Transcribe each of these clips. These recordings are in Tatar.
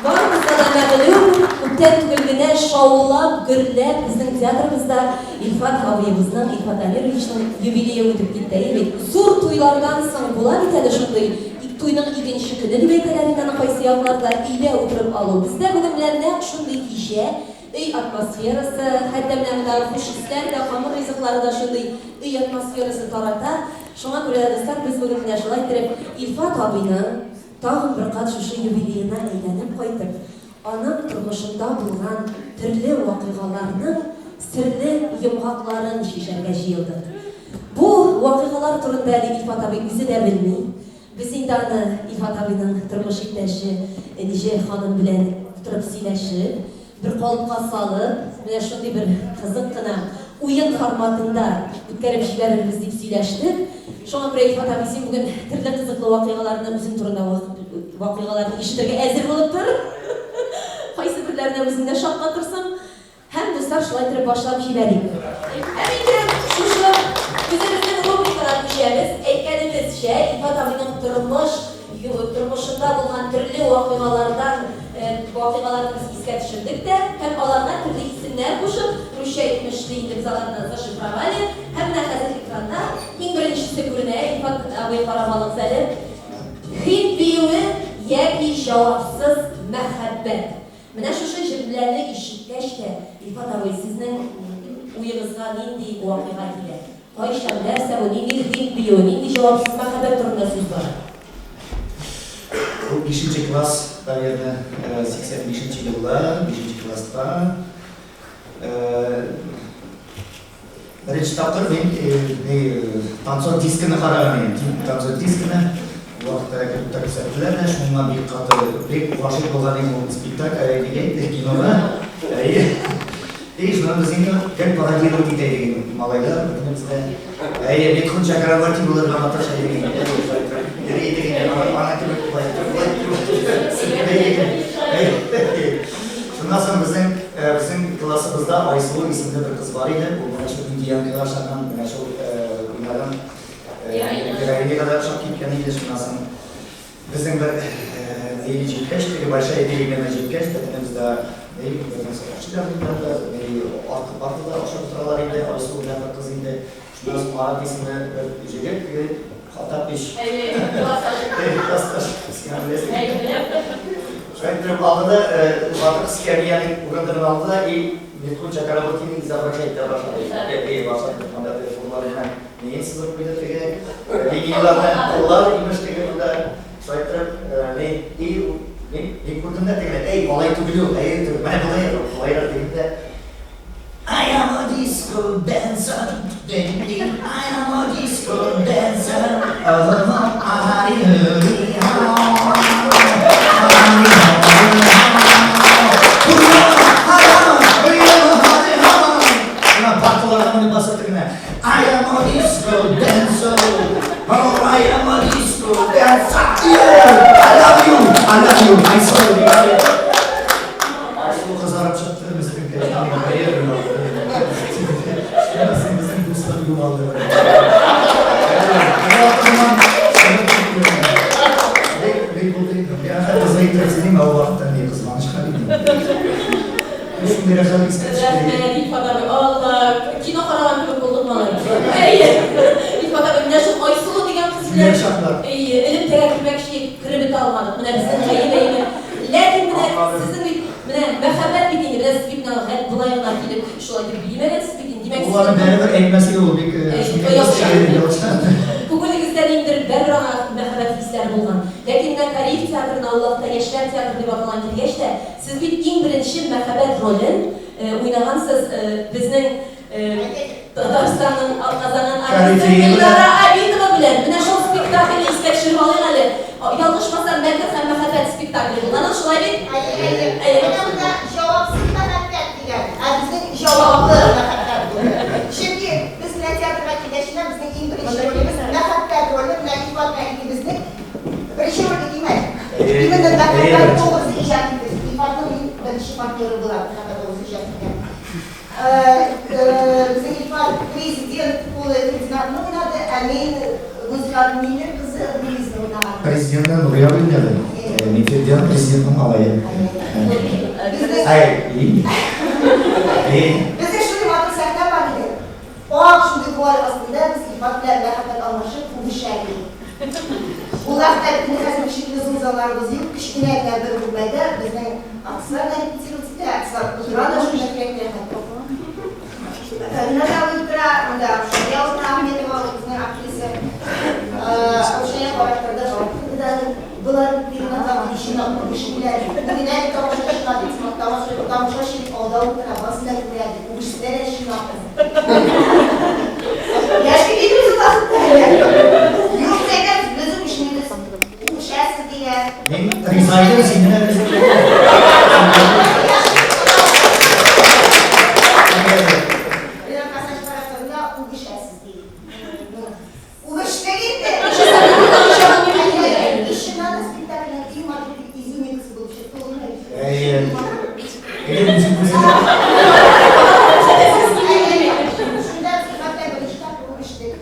Барыбызга да мәгълүм, күптән түгел генә шаулап, гөрләп безнең театрыбызда Илфат абыебызның, Илфат Әмировичның юбилее үтеп китте, әйе бит? Зур туйлардан соң була бит әле шундый туйның икенче көне дип әйтәләр инде аны кайсы якларда, өйдә утырып алу. Бездә бүген менә нәкъ шундый кичә, өй атмосферасы, хәтта менә мондагы хуш исләр дә, камыр ризыклары да шундый өй атмосферасы тарата. Шуңа күрә дә, дуслар, без бүген менә шулай иттереп Илфат абыйның тагын бер кат шушы юбилеена әйләнеп кайтып, аның тормышында булган төрле вакыйгаларның серле йомгакларын чишәргә җыелдык. Бу вакыйгалар турында әле Илфат абый үзе дә белми. Без инде аны Илфат абыйның тормыш иптәше Энҗе ханым белән утырып сөйләшеп, бер калыпка салып, менә шундый бер кызык кына уен форматында үткәреп җибәрербез дип сөйләштек. Шуңа күрә, Илфат абый, син бүген төрле кызыклы вакыйгаларны, үзең турында вакыйгаларны ишетергә әзер булып тор. Кайсы берләренә үзең дә шаккатырсың. Һәм, дуслар, шулай иттереп башлап җибәрик. Һәм инде шушы үзебезнең рубрикага күчәбез. Әйткәнебезчә, Илфат абыйның тормыш юлы, тормышында булган төрле вакыйгалардан вакыйгаларны без искә төшердек тә һәм аларга төрле исемнәр кушып, русча әйтмешли инде без аларны зашифровали. Һәм менә хәзер экранда иң беренчесе күренә, Илфат абый карап алыгыз әле. Һинд биюе яки җавапсыз мәхәббәт. Менә шушы җөмләне ишеткәч тә, Илфат абый, сезнең уегызга нинди вакыйга килә? Кайчан, нәрсә бу, нинди һинд биюе, нинди җавапсыз мәхәббәт турында сүз бара? Бу бишенче класс, наверное, 85 нче елда, бишенче класста. Беренче тапкыр мин танцор дискыны караган идем. Танцор дискыны вакытта клубта күрсәттеләр дә, шуңа бик каты, бик гашыйк булган идем ул спектакль, нигә кинога. Әйе. И шуннан без инде гел пародировать итә идек инде малайлар, бөтенебез дә. Әйе, Митхун Чакраборти булырга маташа идек инде. Йөри идек инде, ана кебек болай итеп, болай итеп. Селкенә идек. Шуннан соң безнең безнең классыбызда Айсылу исемле бер кыз бар иде. Ул менә шул индиянкага охшаган, менә шул уйнаган героиняга да охшап киткән иде. Шуннан соң безнең бер нигә җиткәч, теге большая перемена җиткәч, бөтенебез дә ни бер-беребезгә охшыйлар инде анда, ни арткы партада охшап утыралар иде. Айсылу белән бер кыз инде. Шуннан соң Марат исемле бер җегет, теге Хаттабич. Әйе, классташ. Әйе, классташ. Син беләсең. Әйе, беләм. Шулай итеп алды да, батыр эскәмиянең урындыгын алды да и Митхун Чакрабортины изображать итә башлады. Әйе, башлады. Анда теге куллары белән неен сызып куйды теге линияләрне, куллар имеш теге монда. Шулай итеп, ни, и мин мин күрдем дә тегене, әй, алай түгел ул, әй, менә болай, болайрак дидем дә. I am a disco dancer, I am a disco dancer, I am a disco dancer, oh, I am a disco dancer, yeah, I love you, I love you, I sorry. Айсылу кызарып чыкты, Безнең дуслык югалды. Бик булды инде. Мин хәзер әйтеп сөйлим, ә ул вакытта ни кызганычка бит. Шундый рәхәт искә төште. Рәхмәт, Илфат абый. Алла, кино караган кебек булдык, малай. Әйе. Илфат абый, менә шул Айсылу дигән кыз белән әйе, элемтәгә кермәкче идек, кереп бетә алмадык. Менә безнең гаеп әйе. Ләкин менә сезнең бит Менә мәхәббәт бит инде, менә сез бит менә гәп болай гына килеп, шулай дип биемәгәнсез бит инде, димәк, Ул аны бәребер әйтмәс иде, ул бик шундый Күңелегездә ниндидер бәрбер аңа мәхәббәт хисләре булган. Ләкин менә Кариев театрына ул вакытта Яшьләр театры дип аталган килгәч тә, сез бит иң беренче мәхәббәт ролен уйнагансыз безнең Татарстанның атказанган артисты Гөлнара Абитова белән менә шул спектакльне искә төшереп алыйк әле. Ялгышмасам, Мәкер һәм мәхәббәт спектакле булган ул, шулай бит? Әйе, әйе. Әйе. Менә монда җавапсыз мәхәббәт дигән, ә безнең җаваплы мәхәббәт булды. Чөнки без менә театрга килгәч кенә безнең иң беренче ролебез мәхәббәт роле, менә Илфат белән икебезнең беренче роль дим әле. Именно мәхәббәт образы иҗат иттек. Илфатның мин беренче партнеры булам мәхәббәт образы иҗат иткән. Безнең Илфат президент улы Фердинандны уйнады, ә мин Гүзәл Миллер кызы Луизаны уйнаган. Президентны Нурия уйнады. Мин Фердиан президентның малае. Әй, Безнең шундый матур сәхнә бар иде. Ак шундый вуаль астында без Илфат белән мәхәббәт алмашып үбешә идек. Ул вакытта бит инде хәзерге шикелле зур залларыбыз юк, кечкенә генә бер бүлмәдә безнең артистлар да репетировать итә, артистлар утыра да шунда кирәк рәхәт. Ринат абый утыра, монда Рушания утыра, Ахметова безнең актриса. Рушания карап торды, да болар Ринат абый чынлап үбешмиләр. Бүген әле тамашачыга дип, тамашачы дип алда утыра, барысы да күрә дип, үбешсәләр дә чынлап. Яшь бит ул вакытта. Юк, әйтәбез, без үбешмибез. Үбешәсез диләр. Мин риза идем, син генә риза түгел. Ринат Хәсәнов тарафында үбешәсез ди. Үбештек инде. И чыннан да спектакльнең иң матур изюминкасы булып чыкты ул. Әйе. Әйе, үзем күзем. Шунда без Илфат белән беренче тапкыр үбештек.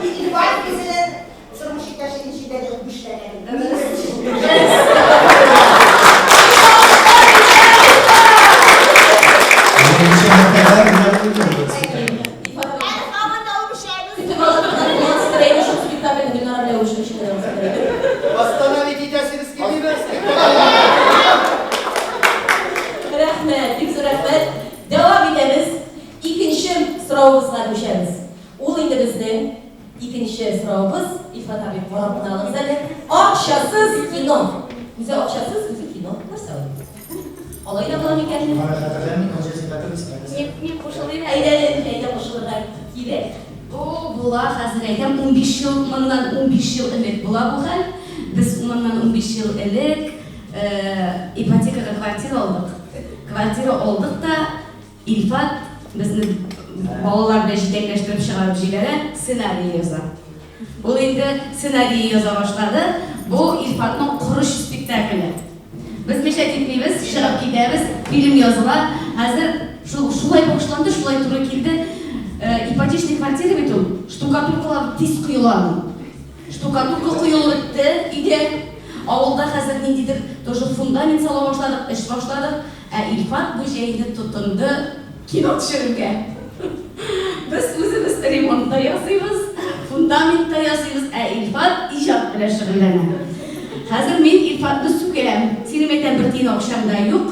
Илфат үзенең тормыш иптәше ничек тә үбешләгән. Беренче мәртәбә менә бу спектакль. Әле һаман да үбешәбез. Көтеп ала торган монстр әйе шул спектакльне Гөлнара белән үбешеп эчендә Восстановить итәсегез килмиме? Рәхмәт, бик зур рәхмәт. Дәвам итәбез. Икенче соравыбызга күчәбез. Ул инде безнең икенче соравыбыз. Илфат абый, карап кына алыгыз әле. Акчасыз кино. Үзе акчасыз, үзе кино. Нәрсә ул? Алай да була микән? Аны хәтерләмим, Энҗе, син хәтерлисеңме? Мин кушылыйм әле. Әйдә, әйдә кушылырга кирәк. Бу була, хәзер әйтәм, 15 ел, моннан 15 ел элек була бу хәл. Без моннан 15 ел элек ипотекага квартира алдык. Квартира алдык та, Илфат безне балалар белән җитәкләштереп чыгарып җибәрә, сценарий яза. Ул инде сценарий яза башлады. Бу Илфатның Корыч спектакле. Без мешать итмибез, чыгып китәбез, фильм языла. Хәзер шул шулай башланды, шулай туры килде. Ипотечный квартира бит ул, штукатуркалар тиз коела аның. Штукатурка коелып бетте өйдә. Авылда хәзер ниндидер тоже фундамент сала башладык, эш башладык. Ә Илфат бу җәйне тотынды кино төшерергә. Без үзебез ремонт та ясыйбыз, фундамент та ясыйбыз, ә Илфат иҗат белән шөгыльләнә. Хәзер мин Илфатны сүгәм. Синең, әйтәм, бер тиен акчаң да юк.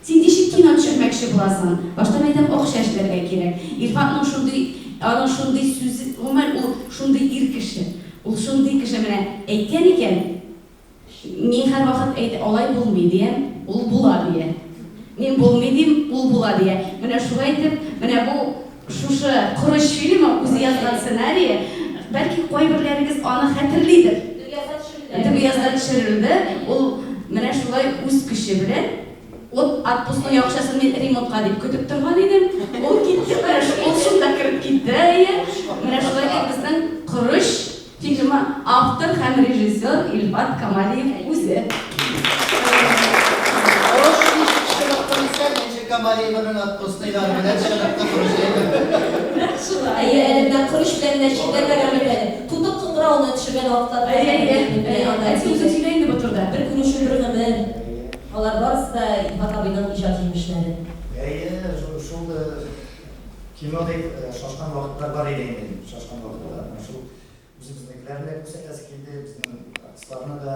Син ничек кино төшермәкче буласың? Башта, әйтәм, акча эшләргә кирәк. Илфатның шундый, аның шундый сүзе, гомумән, ул шундый ир кеше. Ул шундый кеше, менә әйткән икән, Мин һәрвакыт әйт, алай булмый, диям, ул була, дия. Мин булмый дим, ул була, дия. Менә шулай итеп, менә бу шушы Корыч фильмы, үзе язган сценарие, бәлки кайберләрегез аны хәтерлидер. Дөбъязда төшерелде. Дөбъязда төшерелде. Ул менә шулай үз көче белән. Ул отпускной акчасын мин ремонтка дип көтеп торган идем. Ул китте, менә ул шунда кереп китте, әйе. Менә шулай итеп безнең Корыч Фильмы автор һәм режиссер Илфат Камалиев үзе. Корыч ничек чыныкты дисәң, Энҗе Камалиеваның отпускныйлары белән чыныкты корыч әйбер. Нәкъ шулай. Әйе, әле менә корыч белән генә чикләнмәгән бит әле. Тутык кыңгырауны төшергән вакытлар да Әйе, әйе. менә анда Ә син үзең сөйлә инде бу турыда. Бер күрешү, бер гомер. Алар барысы да Илфат абыйның иҗат җимешләре. Әйе, шул кино дип шашкан вакытлар бар иде инде. Шашкан вакытлар. Менә шул үзебезнекеләрне дә күрсәтәсе килде, безнең артистларны да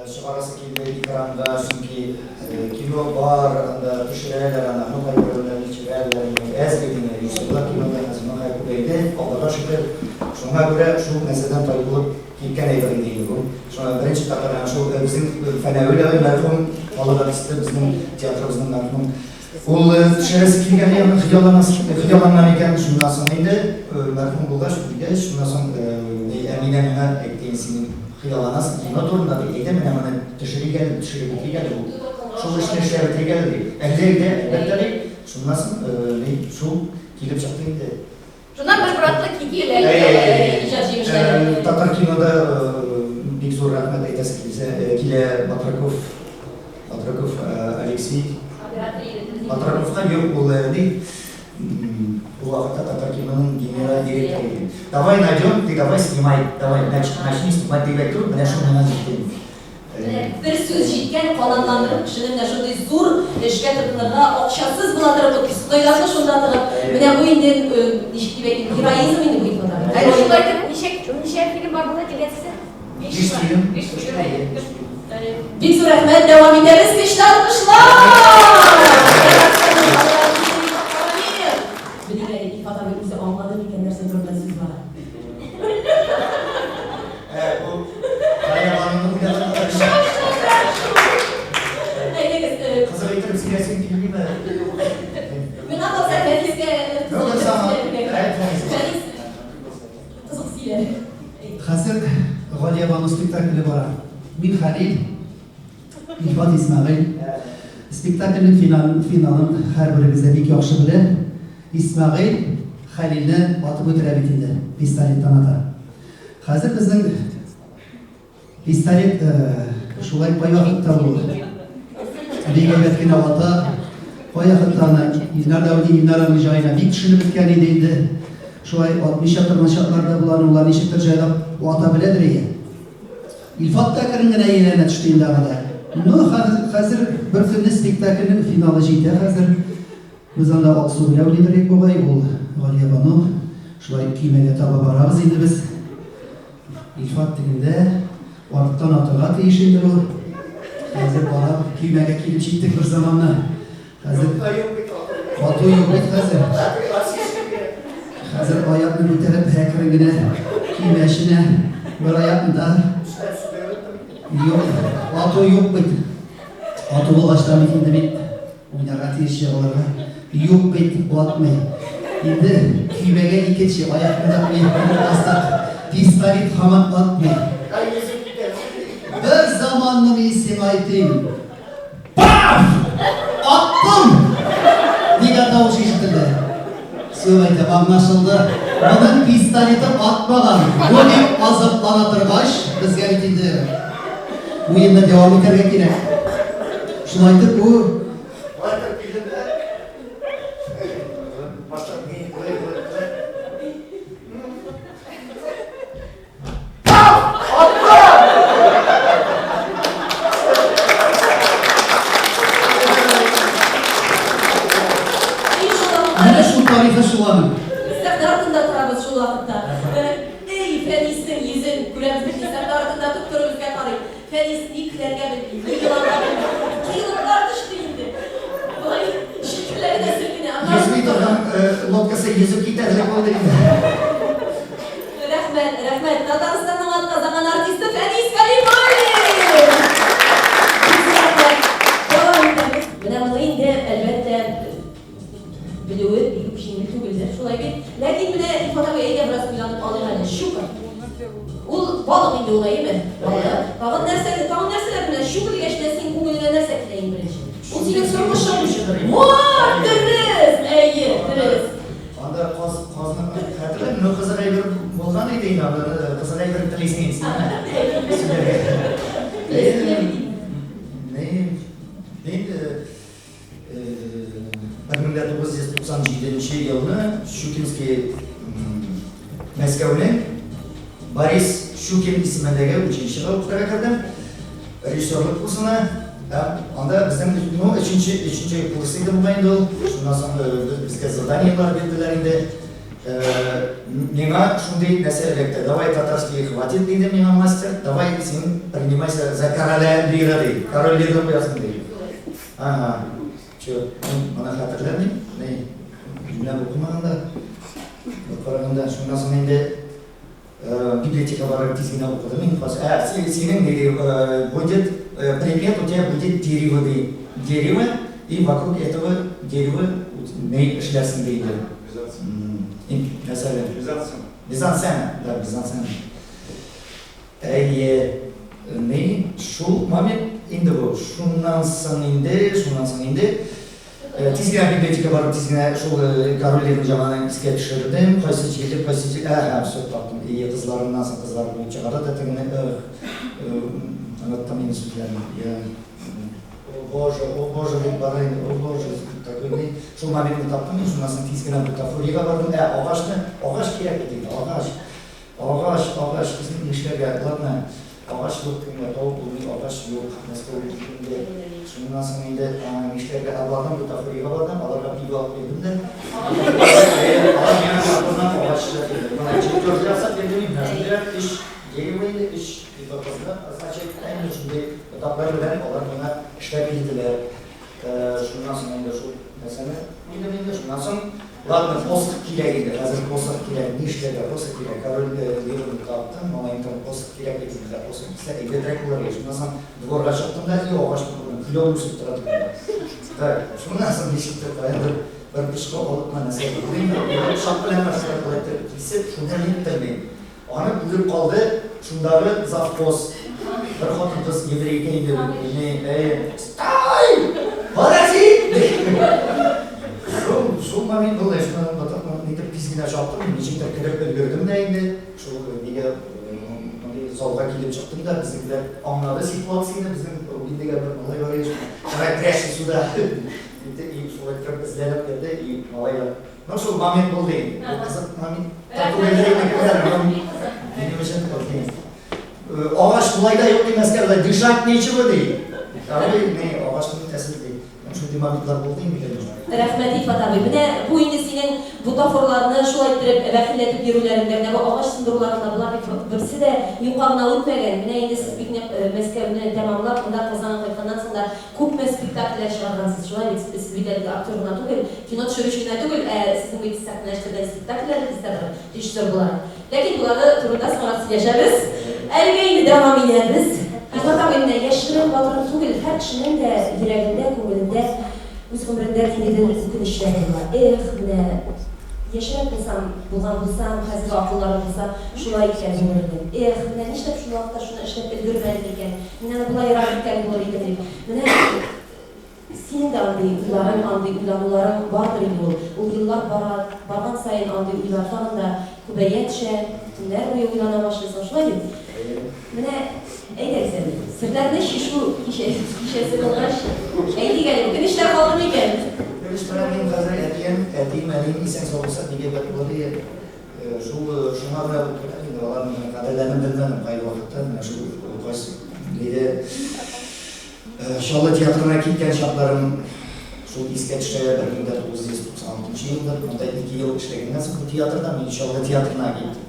чыгарасы килде экранга, чөнки кино бар, анда төшерәләр аны, аны кайберәүләр төшерәләр, әз бит инде, режиссерлар кинода хәзер мөһай күбәйде, Аллага шөкер. Шуңа күрә шул нәрсәдән тайпылып киткән әйбер иде инде бу. Шуңа беренче тапкыр әнә шул безнең Фәнәвил абый мәрхүм, халык артисты, безнең театрыбызның мәрхүм. Ул төшерәсе килгән икән, хыялланасы, хыялланган икән, шуннан соң инде мәрхүм булгач, үлгәч, шуннан соң Әминә миңа әйтте, син хыялланасың кино турында, ди, әйдә менә моны төшерик әле, төшереп бетерик әле бу. Шул эшне эшләп бетерик әле, ди. Әйдә, әйдә, әлбәттә, ди. Шуннан соң шул килеп чыкты инде. Шуннан бер братлы киттеләр. Иҗат җимешләре. Татар кинода бик зур рәхмәт әйтәсе килсә, килә Батраков, Батраков Алексей. Батраковка юк, ул ни, ул вакытта татар киноның генераль директоры иде. Давай найдем, ты давай снимай. Снимай, давай, начни снимать дип әйтү, менә шул миңа җитте инде. Менә бер сүз җиткән, канатландырып кешене менә шундый зур эшкә тотынырга, акчасыз була торып, отпускнойларны шунда тыгып, менә бу инде, ничек дип әйтим, героизм инде бу Илфат абый. Әле шулай итеп, ничә, ничә фильм бар була килгәнсез? Биш фильм. Биш фильм, әйе. Бик зур рәхмәт, дәвам итәбез, көчле алкышлар! Белик әле, Илфат абый үзе аңлады микән, нәрсә турында сүз бара? Ә, бу Галиябануны уйнаган татарча. Әйдәгез, Кызык итеп сөйләсең килмиме? Миңа калса, Фәнискә Юк, кызык сама. итеп Әйт, Фәнис. Фәнис кызык сөйләр. Хәзер Галиябану спектакле бара. Мин Хәлил, Илфат Исмәгыйль. Спектакльнең финалын, финалын һәрберегез дә бик яхшы белә. Исмәгыйль Хәлилне атып үтерә бит инде, пистолеттан ата. Хәзер безнең пистолет шулай кайвакытта ул бик әйбәт кенә ата, кайвакытта аны Илнар Дәүди, Илнар аның җаена бик төшенеп беткән иде инде. Шулай атмыйча торган чаклар да була, аны улар ничектер җайлап ата беләдер ие. Илфат та әкрен генә ияләнә төште инде аңа да. Ну, хәзер бер көнне спектакльнең финалы җитә хәзер. Без анда Алсу белән уйныйдыр идек бугай, ул Галиябану. Шулай көймәгә таба барабыз инде без. Илфат тегендә, арттан атырга тиеш инде бу. Хәзер барабыз, көймәгә килеп җиттек бер заманны. Хәзер ату юк бит хәзер. Хәзер аякны күтәреп әкрен генә көймә эченә бер аякны да. Юк, ату юк бит. Ату булгач та бит инде мин Уйнарга тиеш егылырга. Юк бит, батмый. Инде көймәгә икенче аякны да куеп бастык. Пистолет һаман атмый. Бер заманны мин сиңа әйтим. Паф! Аттым! Дигән тавыш ишетелде. Все, әйтәм, аңлашылды. Моның пистолеты атмаган. Бу дип азаплана торгач, безгә бит инде уенны дәвам итәргә кирәк. Шулай итеп бу Кайтып килдем дә. Башта мин куй куй куй. Менә шул тарихы шул аның. Без сәхнә артында торабыз шул вакытта. Эй, Фәниснең йөзен күрәбез бит, сәхнә артында туп-туры безгә карый. Фәнис ни көләргә белми, ни еларга белми. Коелыплар төште инде. Болай җилкәләре дә селкенә. Аннары Йөзми торган лодкасы йөзеп китәрлек булды инде. Рәхмәт, рәхмәт. Татарстанның атказанган артисты Фәнис Калимуллин! Рәхмәт. Дәвам итәбез. Менә моны инде, әлбәттә, белүе бик үк җиңел түгелдер, шулай бит? Ләкин менә Илфат абый, әйдә бераз уйланып алыйк әле. Щука. Ул балык инде ул, әйеме? Балык. Тагын нәрсә, тагын нәрсәләр менә щука дигәч тә синең күңелеңә нәрсә килә иң беренче? Ул синең тормышың. Вот, дөрес! Әйе, дөрес. Анда каз, казны хәтерләмим, но кызык әйбер булган иде инде анда, кызык әйбер телисең инде син. Сөйләргә. Телисең бит инде. Ни, инде 1997 елны Щукинский Мәскәүнең Борис Щукин исемендәге училищега укырга кердем. Режиссерлык курсына. Һәм анда безнең, ну, өченче, өченче курс иде бугай инде ул. Шуннан соң безгә заданиеләр бирделәр инде. Миңа шундый нәрсә эләкте. Давай татарский хватит, диде миңа мастер. Давай син принимайся за короля Лира, ди. Король Лирны куясың, ди. Ага. Чё, мин моны хәтерләмим. Ни, юньләп укымаган да. Бер караганда, шуннан соң инде библиотека барып тиз генә укыдым мин. Ә, синең ди, будет предмет у тебя будет дерево, ди. Дерево, и вокруг этого дерева ни эшләрсең, ди инде. Нәрсә? Мизансцена. Мизансцена, да, мизансцена. Әйе, ни, шул момент инде бу. Шуннан соң инде, шуннан соң инде тиз генә библиотека барып, тиз генә шул Король Лирның җаманын искә төшердем. Кайсы җирлек, кайсы җир, әһә, всё, таптым. Әйе, кызларыннан соң кызлар буып чыгарды да тегене, оныттым инде сүзләрен. Я, о боже, о боже, дип бара инде, о боже, такой ни. Шул моментны таптым мин, шуннан соң тиз генә бутафориягә бардым. Ә, агачны, агач кирәк бит инде, агач. Агач, агач, безнең нишләргә? Ладно, агач юк кемгә, тавык булмый, агач юк, Мәскәү инде. Шуннан соң инде нишләргә? Ә бардым, бутафориягә бардым, аларга пиво алып бирдем дә. Алар миңа картоннан агач эшләп бирде. Менә чертеж ясап бирде мин, менә шундыйрак өч дерево инде, өч ипотезны означать итә инде, шундый ботаклар белән алар миңа эшләп бирделәр. Шуннан соң инде шул нәрсәне уйдым инде. Шуннан соң, ладно, посох кирәк инде, хәзер посох кирәк, ни эшләргә, посох кирәк. Король Левны таптым, малаем там посох кирәк дип, безгә посох бирсә, әйбәтрәк булыр иде. Шуннан соң дворга чыктым да, и агачны күрдем, клен үсеп тора дворда. Так, шуннан соң ничектер каяндыр бер пычкы алып, менә нәрсә булды инде, пычак белән нәрсә болай итеп кисеп, шуны ниттем мин. Аны күреп калды шундагы завхоз. Бер хатын-кыз еврейка инде бу. Ни, әй, стой! Паразит! Шул, шул момент булды. Шуннан ботакны нитеп тиз генә чаптым, ничектер кереп өлгердем дә инде. Шул нигә мондый залга килеп чыктым да, безнекеләр аңлады ситуацияне, безнең Рубин дигән бер малай бар иде. Давай прячься сюда. Диде, и шулай торып эзләнеп керде, и малайлар. Ну, шул момент булды инде. Бу кызык момент. Минем өчен окей. Агач болай да юк димәскә, болай дышать нечего ди. Абый, не, агачны үтәсез ди. Шундый моментлар булды инде, конечно. Рәхмәт, Илфат абый. Менә бу инде синең бутафорларны шулай иттереп бәхилләтеп йөрүләреңдә, менә бу агач сындыруларыңда болар бит берсе дә юкка гына үтмәгән. Менә инде сез бик нык Мәскәүне тәмамлап, монда Казанга кайтканнан соң да Күпме спектакльләр чыгаргансыз, шулай бит? Сез бит әле актер гына түгел, кино төшерүче генә түгел, ә сезнең бит сәхнәләштергән спектакльләрегез дә бар, режиссер буларак. Ләкин болары турында соңрак сөйләшәбез. Әлегә инде дәвам итәбез. Илфат абый, менә яшерен батырын түгел, һәр кешенең дә йөрәгендә, күңелендә үз гомерендә ниндидер үкенечләр була. Эх, менә яшьрәк булсам, булган булсам, хәзерге акылларым булса, шулай иткән булыр идем. Эх, менә нишләп шул вакытта шуны эшләп өлгермәдем икән? Мин аны болайрак иткән булыр идем дип. Менә синең дә андый уйларың, андый уйлануларың бардыр инде ул. Ул еллар бара, барган саен андый уйлар тагын да күбәя төшә, төннәр буе уйлана башлыйсың, шулай бит? Менә әйдәгез әле, серләрне чишү кичәсе булгач, әйтик әле, үкенечләр калды микән? Үкенеч белән мин хәзер әтием, әтием, әнием исән-сау булса, бик әйбәт булыр иде. Шул шуңа гына үпкәләп инде аларның кадерләрен белмәдем кайвакытта менә шул кайсы нидә Чаллы театрына киткән чакларым шул искә төшә 1996 елда монда 2 ел эшләгәннән соң бу театрда мин Чаллы театрына киттем.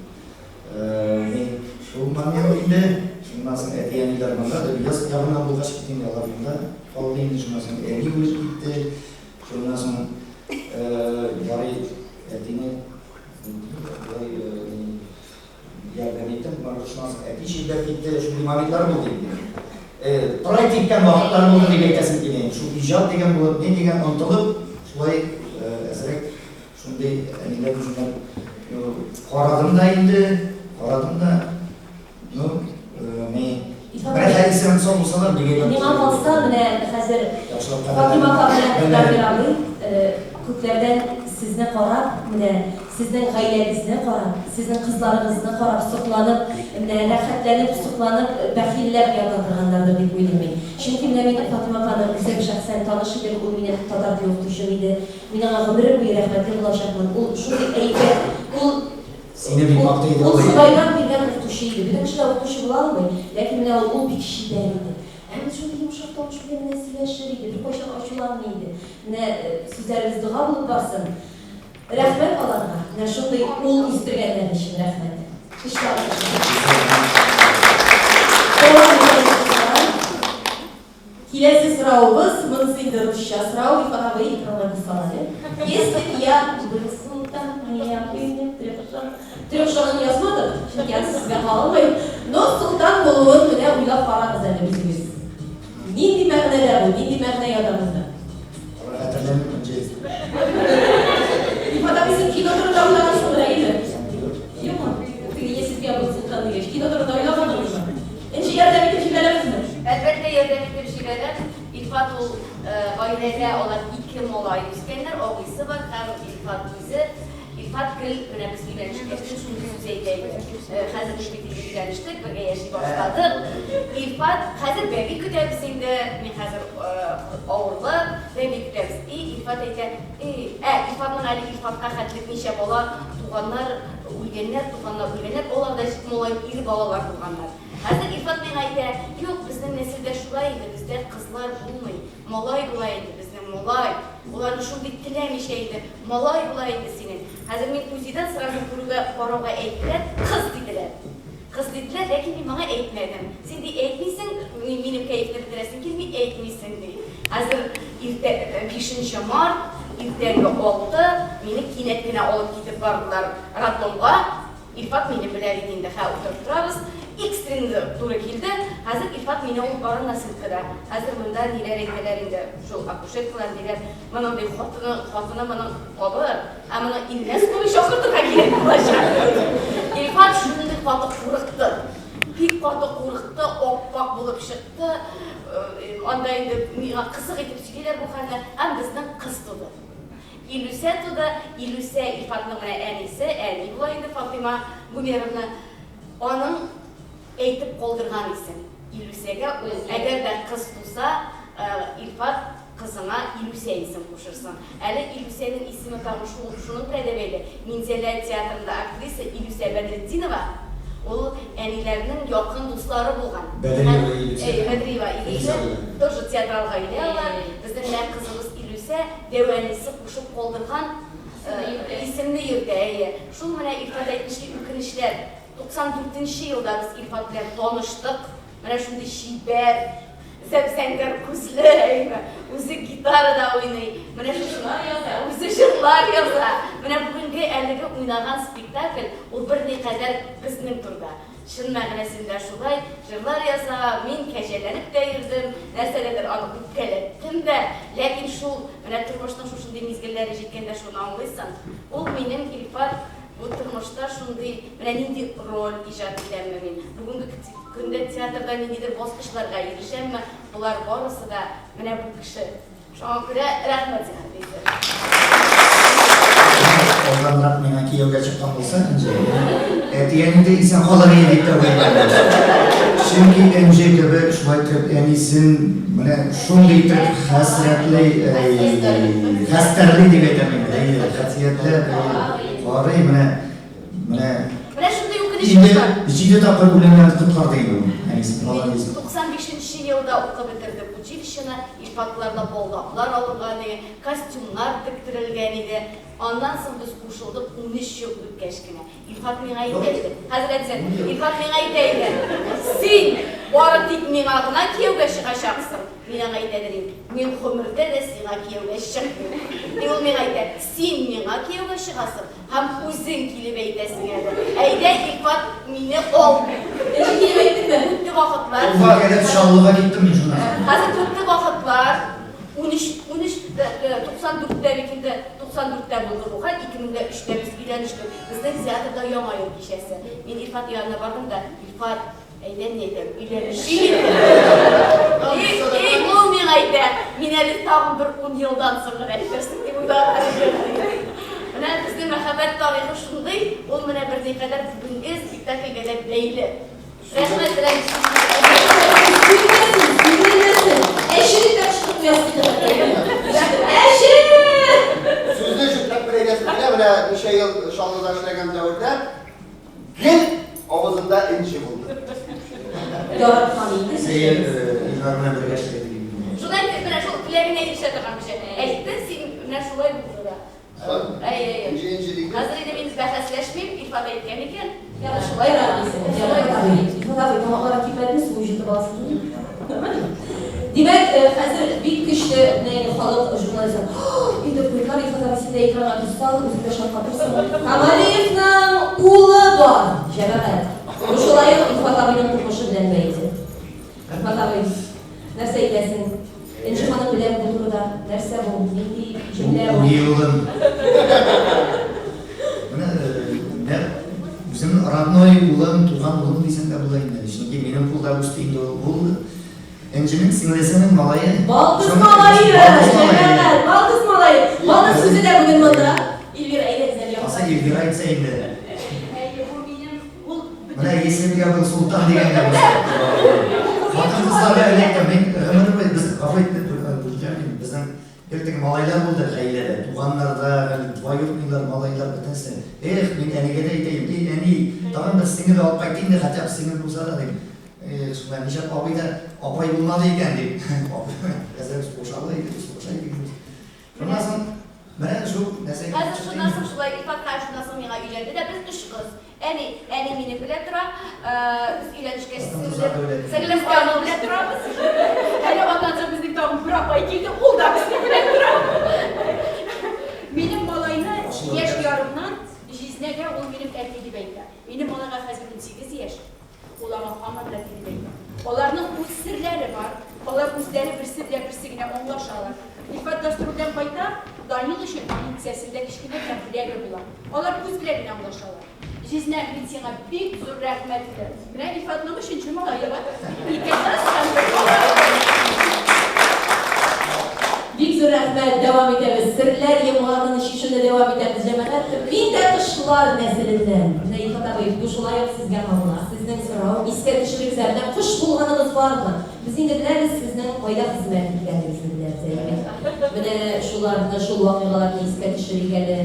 Мин шул момент инде шуннан соң әти-әниләр монда Дөбьяз ягыннан булгач бит инде алар монда калды инде шуннан соң әни үлеп китте. Шуннан соң ярый әтине Болай ярдәм иттем. Шуннан соң әти чирләп китте. Шундый моментлар булды инде. Трайт иткән вакытлар булды дип әйтәсем килә инде. Шул иҗат дигән булып, ни дигән омтылып, шулай әзрәк шундый әниләр үзеннән карадым да инде, карадым да. Ну, ни, бер хәл исән-сау булсалар, бик әйбәт. Миңа калса, менә хәзер Фатыйма апа белән Дамир абый күкләрдән сезне карап, менә сезнең гаиләгезне карап, сезнең кызларыгызны карап, сокланып, менә рәхәтләнеп, сокланып, бәхилләп ята торганнардыр дип уйлыйм мин. Чөнки менә мин Фатыйма апаны үзем шәхсән таныш идем, ул минем татар теле укытучым иде. Мин аңа гомерем буе рәхмәтле булачакмын. Ул шундый әйбәт, ул Сине бик мактый иде Ул ул. Ходайдан биргән укытучы иде. Бөтен кеше дә укытучы була алмый. Ләкин менә ул, ул бик чибәр иде. Һәм шундый йомшак тавыш белән менә сөйләшер иде, беркайчан ачуланмый иде. Менә сүзләребез дога булып барсын. Рәхмәт аларга, менә шундый ул үстергәннәре өчен рәхмәт. Көчле алкыш. Дәвам итәбез, дуслар. Киләсе соравыбыз, монысы инде русча сорау, Илфат абый, экранга күз сал әле. Если б я был султан, я бы не трехжен. Трехженын язмадык, чөнки анысы сезгә кагылмый. Но солтан булуын менә уйлап карагыз әле үзегез. Нинди мәгънәдә бу, нинди мәгънә ята монда? Алар хәтерләмим, Энҗе. Илфат абый, син кино турында уйлагансыңдыр, әйеме? Юкмы? Теге Если б я был султан дигәч, кино турында уйламадыгызмы? Энҗе ярдәм итеп җибәрәбезме? Әлбәттә, ярдәм итеп җибәрәм. Илфат ул гаиләдә алар ике малай үскәннәр, абыйсы бар һәм Илфат үзе. Илфат гел менә без өйләнешкәч тә шундый сүз әйтә иде. Хәзер без бит инде өйләнештек, бергә яши башладык. Илфат, хәзер бәби көтәбез инде, мин хәзер авырлы, бәби көтәбез. И Илфат әйтә, и, ә Илфатның әле Илфатка хәтлек ничә бала туганнар, Үлгәннәр, туганнар үлгәннәр, алар да малай, ир балалар булганнар. Хәзер Илфат миңа әйтә, юк, безнең нәселдә шулай инде, бездә кызлар булмый, малай була инде, безнең малай. Аларны шундый теләмичә инде, малай була инде синең. Хәзер мин УЗИдан сразу күрүгә, карауга әйттеләр, кыз диделәр. Кыз диделәр, ләкин мин моңа әйтмәдем. Син ди әйтмисең, минем кәефне бетерәсең килми, әйтмисең ди. Хәзер иртә, бишенче март, иртәнге алты, мине кинәт кенә алып китеп бардылар роддомга. Илфат минем белән бит инде, хә утырып торабыз. Экстренный туры килде. Хәзер Илфат мине алып бара носилкада. Хәзер монда ниләр әйтәләр инде, шул акушеркалар ниләр, моның ди хатыны, хатыны моның кабыр. Ә моны Илназ куй чакыртырга кирәк булачак. Илфат шундый каты курыкты. Бик каты курыкты, ап-ак булып чыкты. Анда инде миңа кызык итеп сөйлиләр бу хәлне. Һәм безнең кыз туды. Илүсә туды. Илүсә Илфатның менә әнисе, әни була инде Фатыйма Гумеровна. Аның әйтеп калдырган исем. Илүсәгә ул, әгәр дә кыз туса, Илфат кызыңа Илүсә исем кушырсың. Әле Илүсәнең исеме тагын шул, шуның белән дә бәйле. Минзәлә театрында актриса Илүсә Бәдретдинова, ул әниләрнең якын дуслары булган. Бәдриева Илүсә. Әйе, Бәдриева Илүсә. Тоже театрал гаилә алар. Безнең менә кызыбыз Илүсә дәү әнисе кушып калдырган исемне йөртә, әйе. Шул менә Илфат әйтмешли, үкенечләр. 94 нче елда без Илфат белән таныштык. Менә шундый чибәр, зәп-зәңгәр күзле, әйме, үзе гитарада уйный. Менә шушы үзе җырлар яза. Менә бүгенге әлеге уйнаган спектакль, ул берникадәр безнең турыда. Чын мәгънәсендә шулай, җырлар яза, мин кәҗәләнеп тә йөрдем, нәрсәгәдер аны үпкәләттем дә. Ләкин шул, менә тормышның шушындый мизгелләре җиткәндә шуны аңлыйсың, ул минем Илфат. Бу тормышта шундый, менә нинди роль иҗат итәмме мин, бүгенге көндә театрда ниндидер баскычларга ирешәмме, болар барысы да менә бу кеше. Шуңа күрә рәхмәт сиңа, Фәйзә. Алданрак миңа кияүгә чыккан булса, Энҗе, әти-әни дә исән калыр иде дип тә уйлыйм. Чөнки Энҗе кебек шулай итеп әнисен менә шундый итеп хәсрәтли, хәстәрли дип әйтәм инде, әйе, хәсиятләп, әйе. Карый, менә, менә. Менә шундый үкенечебез бар. Инде җиде тапкыр үлемнән коткарды инде ул, әнисе, молодец. 95 нче елда укып бетердек училищены, Илфатларда балдаклар алынган иде, костюмнар тектерелгән иде. Аннан соң без кушылдык 13 ел үткәч кенә. Илфат миңа әйтә иде, хәзрәт син, Илфат миңа әйтә иде, син бары тик миңа гына кияүгә чыгачаксың. Мин аңа әйтә дим, мин гомердә дә сиңа кияүгә чыкмыйм. И ул миңа әйтә, син миңа кияүгә чыгасың һәм үзең килеп әйтәсең әле. Әйдә, Илфат, мине ал. Ничек килеп әйттеңме? Үтте вакытлар. Уфага кадәр Чаллыга киттем мин шуннан соң. Хәзер үтте вакытлар. 13, 13, 94-тә бит инде, 94-тә булды бу хәл, 2003-тә без өйләнештек. Безнең театрда Яңа ел кичәсе. Мин Илфат янына бардым да, Илфат, Әйдә, мин әйтәм, өйләнешик. И, и, ул миңа әйтә, мин әле тагын бер ун елдан соң гына әйтерсең дип уйлаган идем. Менә безнең мәхәббәт тарихы шундый, ул менә берникадәр бүгенге спектакльгә дә бәйле. Рәхмәт, Рәмис. Сөйләсен, сөйләсен. Әчереп тә кычкырып куясы килә. Әче! Сүзне җөпләп бер әйтәсем килә, менә ничә ел Чаллыда эшләгән дәвердә Гел авызында энҗе булды. Яраткан инде. Сәер Илнар белән бергә эшләдек инде. Шулай итеп, менә шул теләгеңә ирешә торган кеше. Әйтте, син менә шулай булды да. Әй, әй, әй. Энҗе, энҗе дигән. Хәзер инде мин бәхәсләшмим, Илфат әйткән икән. Ягъни шулайрак дисең. Илфат абый, Илфат абый, тамакларга кипмәдеме, су җотып аласың түгелме? Димәк, хәзер бик көчле менә инде халык журналистлар, Инде куйдылар, Илфат абый, син дә экранга күз сал, үзең дә шаккатырсың. Камалиевның улы бар, җәмәгать. Бу шулай ук Илфат абыйның тормышы белән бәйле. Илфат абый, нәрсә әйтәсең? Энҗе ханым беләме бу турыда? Нәрсә бу? Нинди җөмлә бу? Үги улым. Менә нәкъ үземнең родной улым, туган улым дисәң дә була инде. Чөнки минем кулда үсте инде ул. Ул Энҗенең сеңлесенең малае. Балдыз малае! Җәмәгать, балдыз малае! Балдыз үзе дә бүген монда. Эльвира, әйдәгез әле якынрак. Асы Эльвира әйтсә инде. Әйе, бу минем, ул бөтен. Менә если бы я был султан дигәндә булса. Хатын-кызларга эләккән. Мин гомер буе без, гафу итеп, бүлдермим, безнең. Гел теге малайлар булды гаиләдә, туганнар да, гел двоюродныйлар, малайлар бөтенесе. Эх, мин әнигә дә әйтә идем, эй, әни, тагын бер сеңел алып кайт инде, хотя бы сеңел булса да, дип. Эх, шунда нишләп абый да апай булмады икән, дип. Әзрәк сугышалар иде, сугыша идек без. Шуннан соң, менә шул нәрсә килеп Хәзер чыкты шуннан инде. соң шулай Илфат хәзер шуннан соң миңа өйләнде дә, без өч кыз. Әни, әни минем белән тора. Без өйләнешкәч, Хатын-кызлар сеңлем, дәүләте. сеңлем аның белән торабыз. Әле аннан соң безнең тагын бер апай килде, ул да безнең белән тора. Минем малайны яшь ярымнан җизнәгә ул минем әти дип әйтә. Минем малайга хәзер 18 яшь. Ул аңа һаман да әти дип әйтә. Аларның үз серләре бар. Алар үзләре берсе белән берсе генә аңлашалар. Илфат гастрольдән кайта, Данил өчен аның кесәсендә кечкенә генә бүләге була. Алар күз белән генә аңлашалар. Җизнәм, мин сиңа бик зур рәхмәтле. Менә Илфатның өченче малае бар. Ике кыз һәм бер малай. Бик зур рәхмәт, дәвам итәбез. Серләр йомгагын чишүне дәвам итәбез, җәмәгать. Мин дә кошлар нәселеннән. Менә Илфат абый, бу шулай ук сезгә кагыла. Сезнең сорау, искә төшерегез әле, менә кош булганыгыз бармы? Без инде беләбез сезнең кайда хезмәт иткәнегезне беләбез, әйеме? Менә шуларны, шул вакыйгаларны искә төшерик әле.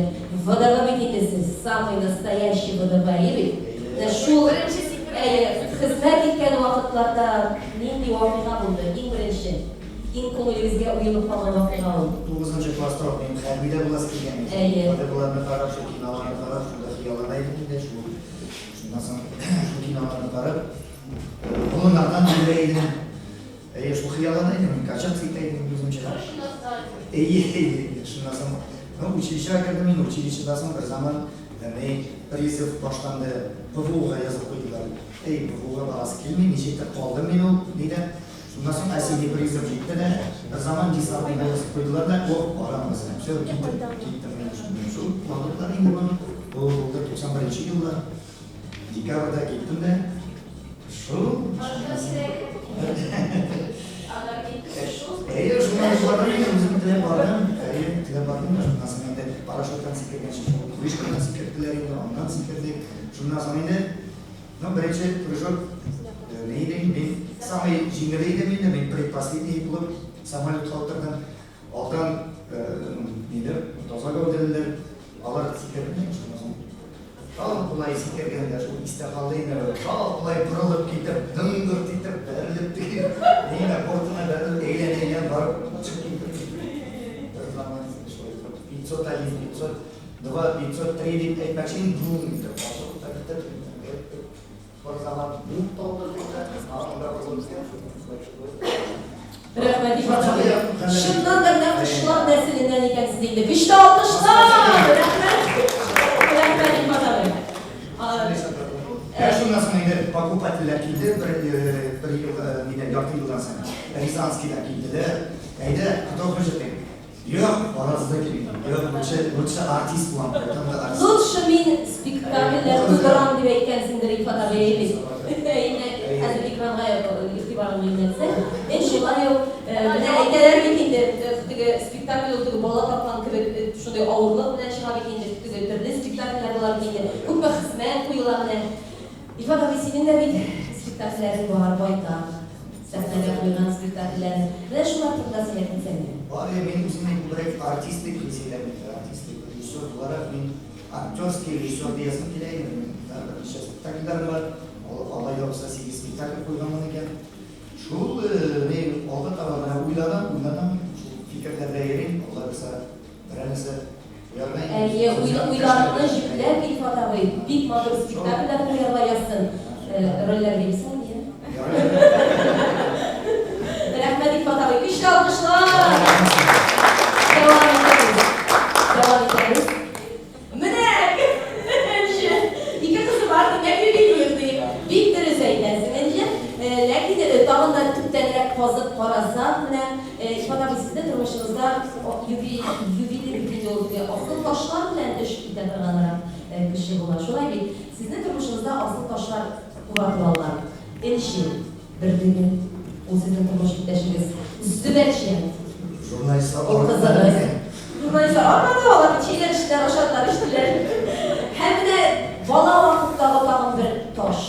ВДВ бит инде сез, самый настоящий ВДВ, әйе бит? Менә шул, Беренче сикерү. әйе, хезмәт иткән вакытларда нинди вакыйга булды? Иң беренче, иң күңелегезгә уелып калган вакыйга ул? Тугызынчы класста ук минем хәрбидә буласы килгән иде. Әйе. ВДВларны карап, шул киноларны карап, шунда хыяллана идем инде, шул. Шуннан соң шул киноларны карап, болыннардан йөгерә идем. Әйе, шул хыяллана идем, мин качаться итә идем үземчә. Әйе, әйе, шуннан соң, ну, училищега кердем инде, училищедан соң бер заман ни призыв башланды, ПВУга язып куйдылар. Әй, ПВУга барасы килми, ничектер калдым мин ул нидә. Шуннан соң осенний призыв җитте дә, бер заман десантныйга язып куйдылар да, ох, барам үзем. Все, киттем, киттем мин шуннан. Шул вакытлар инде бу. Бу булды 91 елда. Декабрьдә киттем дә, шул. Әйе, шуннан бардым инде, үзем теләп бардым. Әйе, теләп бардым да, шуннан соң инде парашюттан сикергәнче шул вышкадан сикерттеләр инде, аннан сикердек. Шуннан соң инде, ну, беренче прыжок ни иде, мин самый җиңеле идем инде, мин предпоследний булып самолетка утырдым. Алдан ниләр, таза гәүдәлеләр, алар сикерми, шуннан соң тагын болай сикергәндә шул истә калды инде, тагын болай борылып китеп, дыңгырт итеп, бәрелеп теге нигә бортына бәрелеп, әйләнә-әйләнә барып чыгып киттем. Бер заман шулай торып, 501, 502, 503 дип әйтмәкче идем, бум итеп ачылып та китеп, бер заман бум тавышы китте, анда борылып китеп, Рәхмәт, Илфат абый. Чыннан да менә кошлар нәселеннән икәнсез инде. Көчле алкышлар! Рәхмәт. Рәхмәт, Илфат абый. Ә шуннан соң инде покупательләр килде, бер, бер ел, нидән, ярты елдан соң. Рязанскийдан килделәр. Әйдә, кто хочет дип. Юк, барасы да килми. Юк, лучше, лучше артист булам, кайтам да артист. Лучше мин спектакльләр тудырам дип әйткәнсеңдер, Илфат абый, әйе бит? Әйе, хәзер экранга игътибарыңны юнәлтсәң. Мин шулай ук, менә әйтәләр бит инде, теге спектакль ул теге бала тапкан кебек шундый авырлык белән чыга бит инде, теге төрле спектакльләр була бит инде, күпме хезмәт куела менә. Илфат абый, синең дә бит спектакльләрең бар, байтак. Сәхнәгә куйган спектакльләрең. Менә шулар турында сөйләп китсәң иде. Бар, мин үземне күбрәк артист дип хис итәм инде. Артист дип, режиссер буларак мин актерский режиссер диясем килә инде. Минем да берничә спектакльләрем бар. Алай да булса 8 спектакль куйганмын икән. Шул ни алга таба менә уйланам, уйланам, шул фикерләрдә йөрим. Алла бирса, берәр нәрсә куярга инде. Әйе, уйларыңны җөпләп, Илфат абый, бик матур спектакльләр куярга язсын. Рольләр бирсәң, я. Рәхмәт, Илфат абый. Көчле алкышлар! Дәвам итәбез. Дәвам итәбез. Менә, Энҗе, ике кызы бар, димәк, юбилей ди. Бик дөрес әйтәсең, Энҗе. Ләкин тагын да төптәнрәк казып карасак, менә, Илфат абый, сезнең тормышыгызда юбилей бит инде ул теге асыл ташлар белән эш итә торганрак кеше була. Шулай бит? Сезнең тормышыгызда асыл ташлар уратып алган. Энҗе бөртеге, ул сезнең тормыш иптәшегез. Зөбәрҗәт. Журналистлар Ул армады кызыгыз. микән? Журналистлар армады, алар бит чәйләр эчтеләр, ашадылар, эчтеләр. Һәм менә бала вакыттагы тагын бер таш.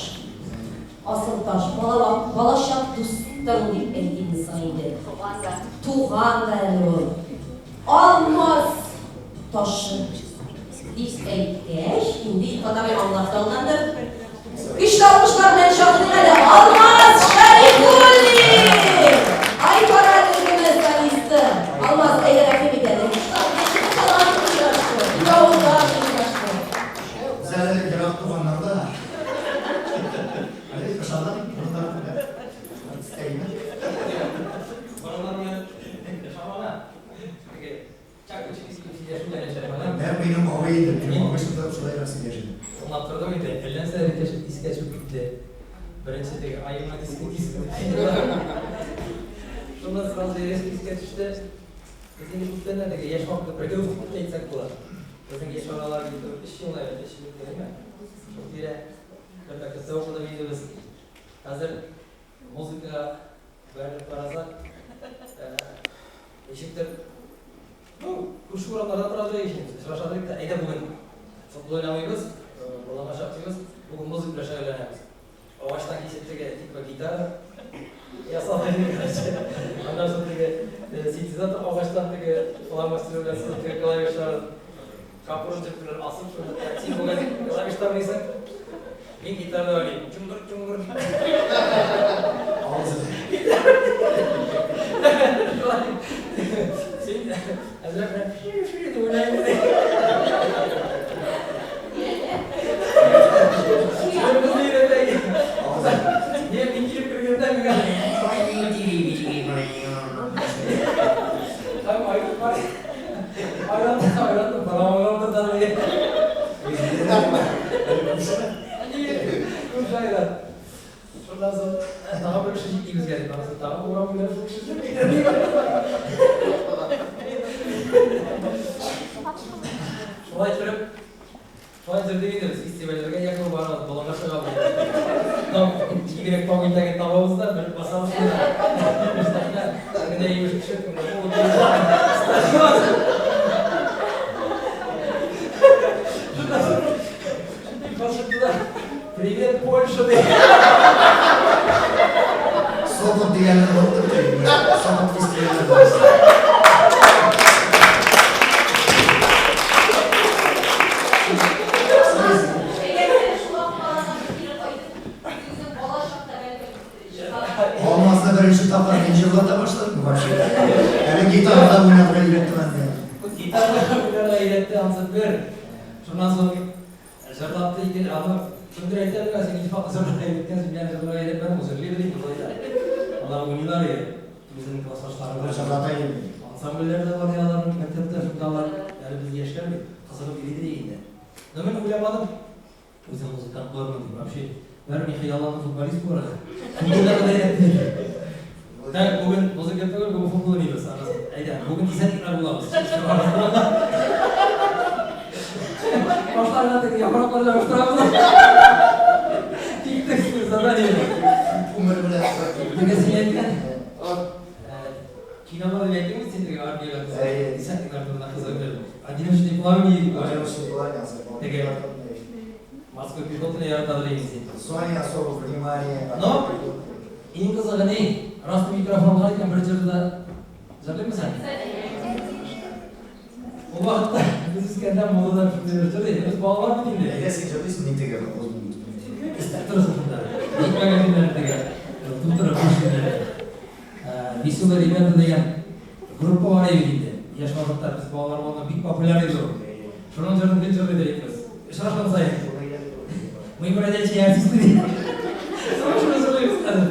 Асыл таш. Бала вак, балачак дустың дип әйтимме соң инде? Туган да. Туган да әле ул. Алмаз ташы дип әйткәч, инде Илфат абый аңлап та алгандыр. Көчле алкышлар белән чакырыйк әле Алмаз Шәрифуллин! Айпара төркеме солисты. Алмаз, әйдә рәхим ит әле. Талант очрашты, авылда очрашты. Без әле ерак туганнар да. Әле ышандым, монда артист әйме. Балалар белән шамана. Теге Нәкъ минем абый иде, минем абый шунда шулайрак сөйләшә. Тыңлап тордым инде, әллә нәрсәләр искә төшеп китте. Беренче теге аема диско диско. Шуннан сразу искә төште. Без инде күптәннән теге яшь вакытта бергә үстек дип әйтсәк була. Безнең яшь аралар инде 3 ел әле, 3 ел әйме? Шул тирә бер мәктәптә укыдык инде без. Хәзер музыкага бәрелеп карасак, ничектер, ну, күрше урамнарда тора идек инде, очраша идек тә, әйдә бүген футбол уйнамыйбыз, боланга чапмыйбыз, бүген музыка белән шөгыльләнәбез. Агачтан кисеп теге типа гитара ясалган иде, короче. Аннан соң теге синтезатор агачтан теге фломастер белән сызып теге клавишларын капрон җеп белән асып шуны. Син бүген клавиштан уйныйсың, мин гитарада уйныйм. Чуңгыр, чуңгыр. Авызы. Син әзрәк менә фи-фи дип уйнайсың. Безне өйрәтә. Не, мин килеп кергәндә миңа һәм айран бар. Айран, айран, барамагымды таный. Күрше айран. Шуннан соң тагын бер кеше җитми безгә дип, анысы тагын урам буйлап шул кеше Шулай торып, шулай йөрдек инде без фестивальләргә якын барабыз, болынга чыгабыз. Тау, киңрәк тау итәген табабыз да, менеп басабыз шунда. Сәхнә, менә имеш кеше, стадион. Шуннан соң, шундый чыкты да, «Привет, Польша!» ди. Сопот дигәнне оныттым инде. Сопот фестивале. Алмазны беренче тапкыр мин җырлата башладым вообще. Әле гитарада уйнарга өйрәттем әле. Гитарада уйнарга өйрәтте, анысы бер. Шуннан соң җырлатты икән, аны кемдер әйтә миңа, син Илфак җырларга өйрәткәнсең, мин җырларга өйрәтмәдем, ул җырлый белә инде, болай да. Алар уйныйлар иде. Үзенең классташлары белән. Җырлата иде. Ансамбльләр дә бар аларның мәктәптә, шунда алар, әле без яшьләр бит, кызыгып йөри идек инде. Но мин уйламадым, үзем музыкант булырмын дип, вообще. Бәр мин хыялландым футболист булырга. Футболда да өйрәтте. Так, бүген музыка түгел, бүген футбол уйныйбыз. Анысы, әйдә, бүген десятниклар булабыз. Башларына теге яфраклар ябыштырабыз. Киттек задание. Күмер белән. Теге син әйткән. Кинолар дип әйттеңме син теге армиягә? Десятниклар турында кызык бер. Одиночный плавание дип. Одиночный плавание. Теге морской пехотаны яратадыр инде син. Зоне особого внимания. Но иң кызыгы ни? Рас микрофонга икән бер җырда җырлыймы сән? Ул вакытта без үскәндә модада шундый бер җыр иде. Без балалар бит инде. Әйдә син җырлыйсың, мин теге Өстәп торасың шунда. Җитмәгән көннәр теге тутырып буш көннәр. Веселые ребята дигән группа бар иде инде. Яшь вакытта без балалар булганда бик популяр иде ул. Шуның җырын гел җырлый идек без. Очрашкан саен. Мы бродячие артисты. Шуны җырлыйбыз хәзер.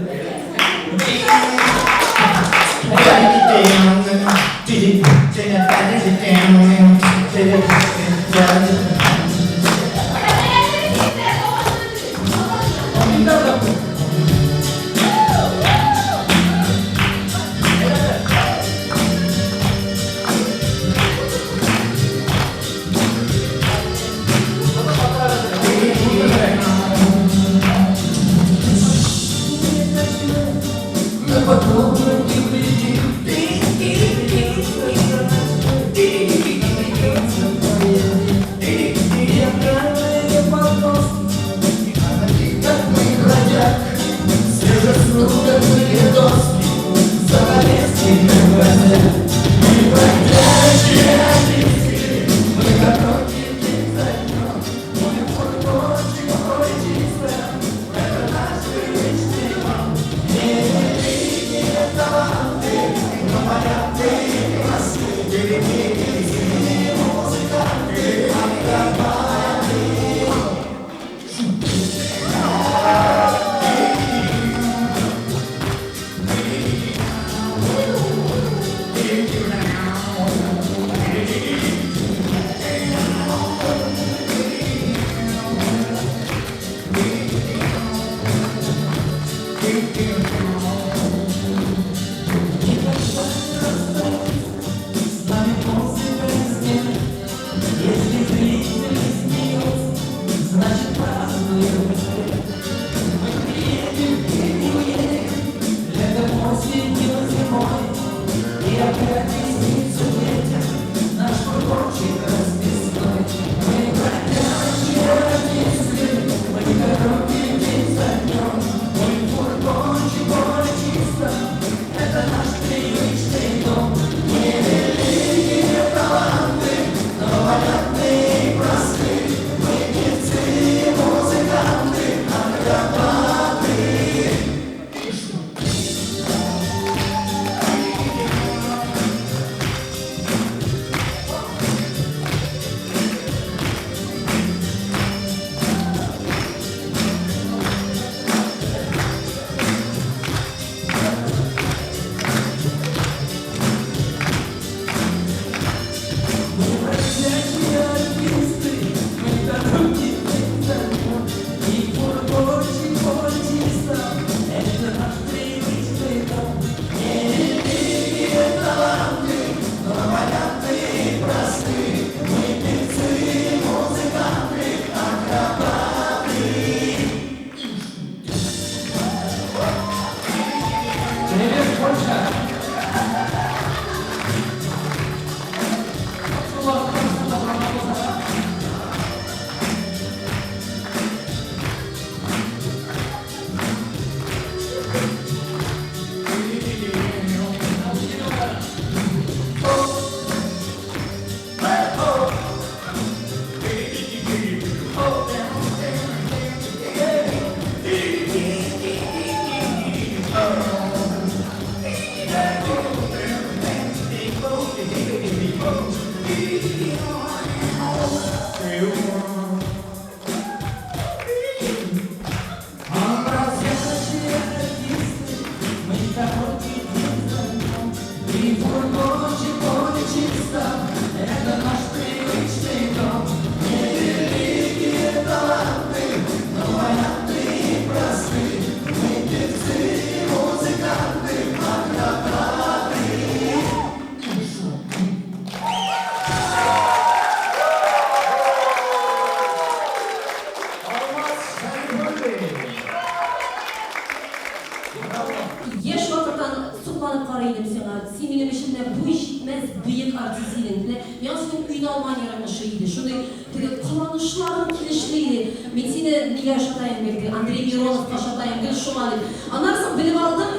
Яшь вакыттан сокланып карый идем сиңа. Син минем өчен менә буй җитмәс бөек артист идең. Менә миңа синең уйнау манераң ошый иде. Шундый теге кыланышларың килешле иде. Мин сине нигә ошатаем гел, теге Андрей Мироновка ошатаем гел шуңа дип. Аннан соң белеп алдым,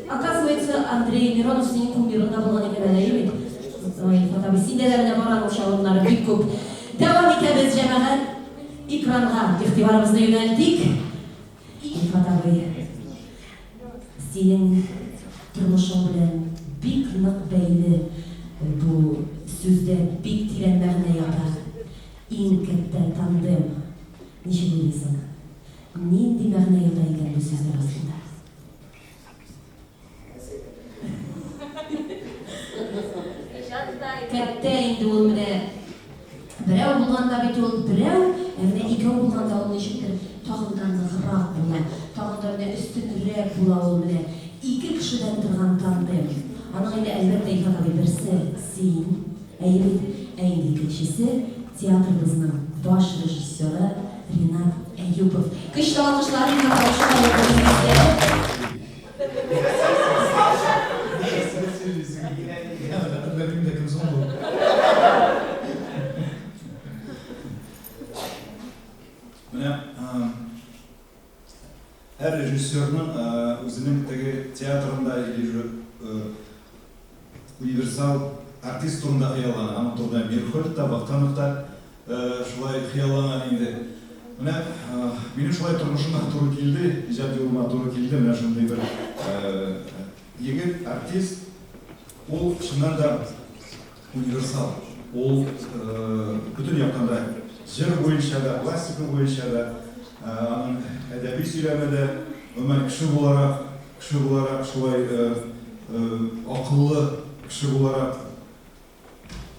оказывается, Андрей Миронов синең кумирың да булган икән әле, әйе бит? Ой, Илфат абый, синдә дә менә бар аның чалымнары бик күп. Дәвам итәбез, җәмәгать. Экранга игътибарыбызны юнәлтик. Илфат абый, синең тормышың белән бик нык бәйле бу сүздә бик тирән мәгънә ята. Иң кәттә тандем. Ничек уйлыйсың, нинди мәгънә ята икән бу сүзләр астында? Кәттә инде ул менә берәү булганда бит ул берәү, ә менә икәү булганда ул ничектер тагын да ныграк була, тагын да менә өстенрәк була ул менә ике кешедән торган тандем. Аның инде, әлбәттә, Илфат абый, берсе син, әйе бит, ә инде икенчесе театрыбызның баш режиссеры Ринат Әюпов. Көчле алкышлар Ринат абыйга. Менә һәр режиссерның үзенең теге театрында или же универсал артист турында хыяллана. Аның турында Мирхольд та, Вахтанов та Шулай хыялланган инде. Менә минем шулай тормышыма туры килде, иҗат юлыма туры килде менә шундый бер егет, артист. Ул чыннан да универсал. Ул бөтен яктан да җыр буенча да, пластика буенча да, аның әдәби сөйләме дә, гомумән кеше буларак, кеше буларак шулай акыллы кеше буларак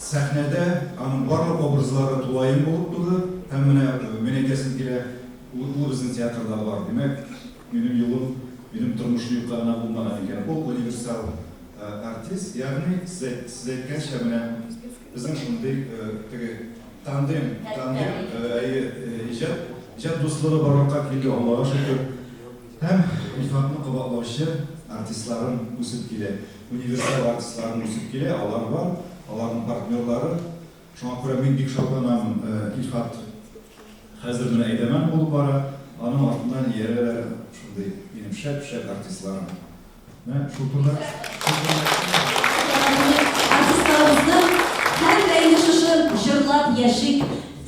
Сәхнәдә аның барлык образлары тулаем булып туды һәм менә мин әйтәсем килә, ул безнең театрда бар. Димәк, минем юлым Минем тормышым юкка гына булмаган икән. Ул универсал артист, ягъни сез сез әйткәнчә, менә безнең шундый теге тандем, тандем, әйе, иҗат, иҗат дуслыгы барлыкка килде, Аллага шөкер. Һәм Илфатны кабатлаучы артистларым үсеп килә. Универсал артистларым үсеп килә, алар бар, аларның партнерлары. Шуңа күрә мин бик шатланам, Илфат хәзер менә әйдәмән булып бара, аның артыннан иярәләр шундый минем шәп-шәп артистларым. Менә шул турыда, шул турыда. Артистларыбызның һәм дә инде шушы Җырлап яшик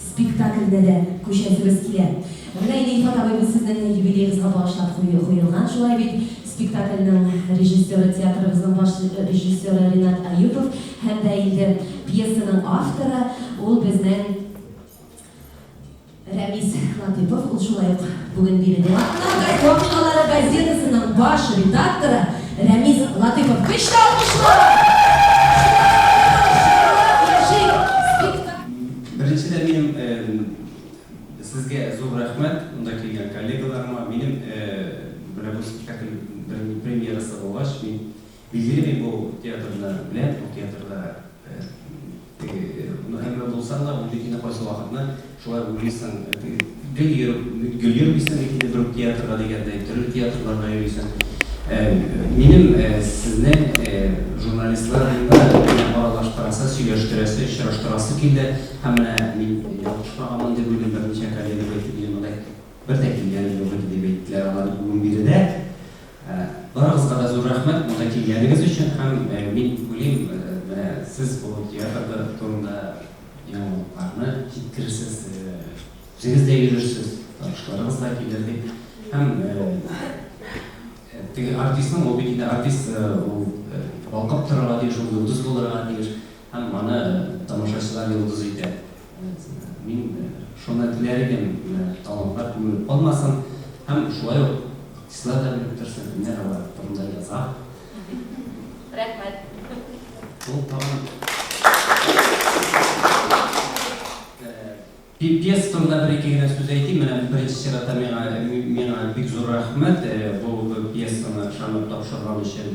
спектаклендә дә күчәсебез килә. Менә инде Илфат абый бу сезнең юбилеегызга багышлап куелган, шулай бит? Спектакльнең режиссеры, театрыбызның баш режиссеры Ренат Аюпов һәм дә инде пьесаның авторы, ул безнең Рәмис Латыйпов, ул шулай ук бүген биредә. Атна вакыйгалары газетасының баш редакторы Рәмис Латыйпов. Көчле алкышлар! Җырлап яшик спектакль. Беренчедән, минем сезгә зур рәхмәт, монда килгән коллегаларыма. Минем менә бу спектакль премьерасы булгач, мин Билгеле, мин бу театрны беләм, бу театрда теге, ну, әмма булсаң да, ул бит инде кайсы вакытны шулай уйлыйсың, теге, гел йөреп, гел йөрмисең бит инде бер үк театрга дигәндәй, төрле театрларга йөрисең. Минем сезне, журналистларны менә аралаштырасы, сөйләштерәсе, очраштырасы килде. Һәм менә мин ялгышмаганмын дип уйлыйм, берничә коллегам әйтте, минем монда бер дә килгәнем юк иде дип әйттеләр алар бүген биредә. Барыгызга да зур рәхмәт монда килгәнегез өчен һәм мин уйлыйм, менә сез бу театр турында яңалыкларны җиткерерсез, үзегез дә йөрерсез, танышларыгыз да килер дип. Һәм теге артистның, ул бит инде артист, ул балкып торырга тиеш, ул йолдыз булырга тиеш һәм аны тамашачылар йолдыз итә. Мин шуны теләр идем, менә талантлар күмелеп калмасын һәм шулай ук артистлар да белеп торсын, кемнәр алар турында яза. Рәхмәт. Ул тагын Пьеса турында бер-ике генә сүз әйтим. Менә беренче чиратта миңа миңа бик зур рәхмәт бу пьесаны ышанып тапшырган өчен.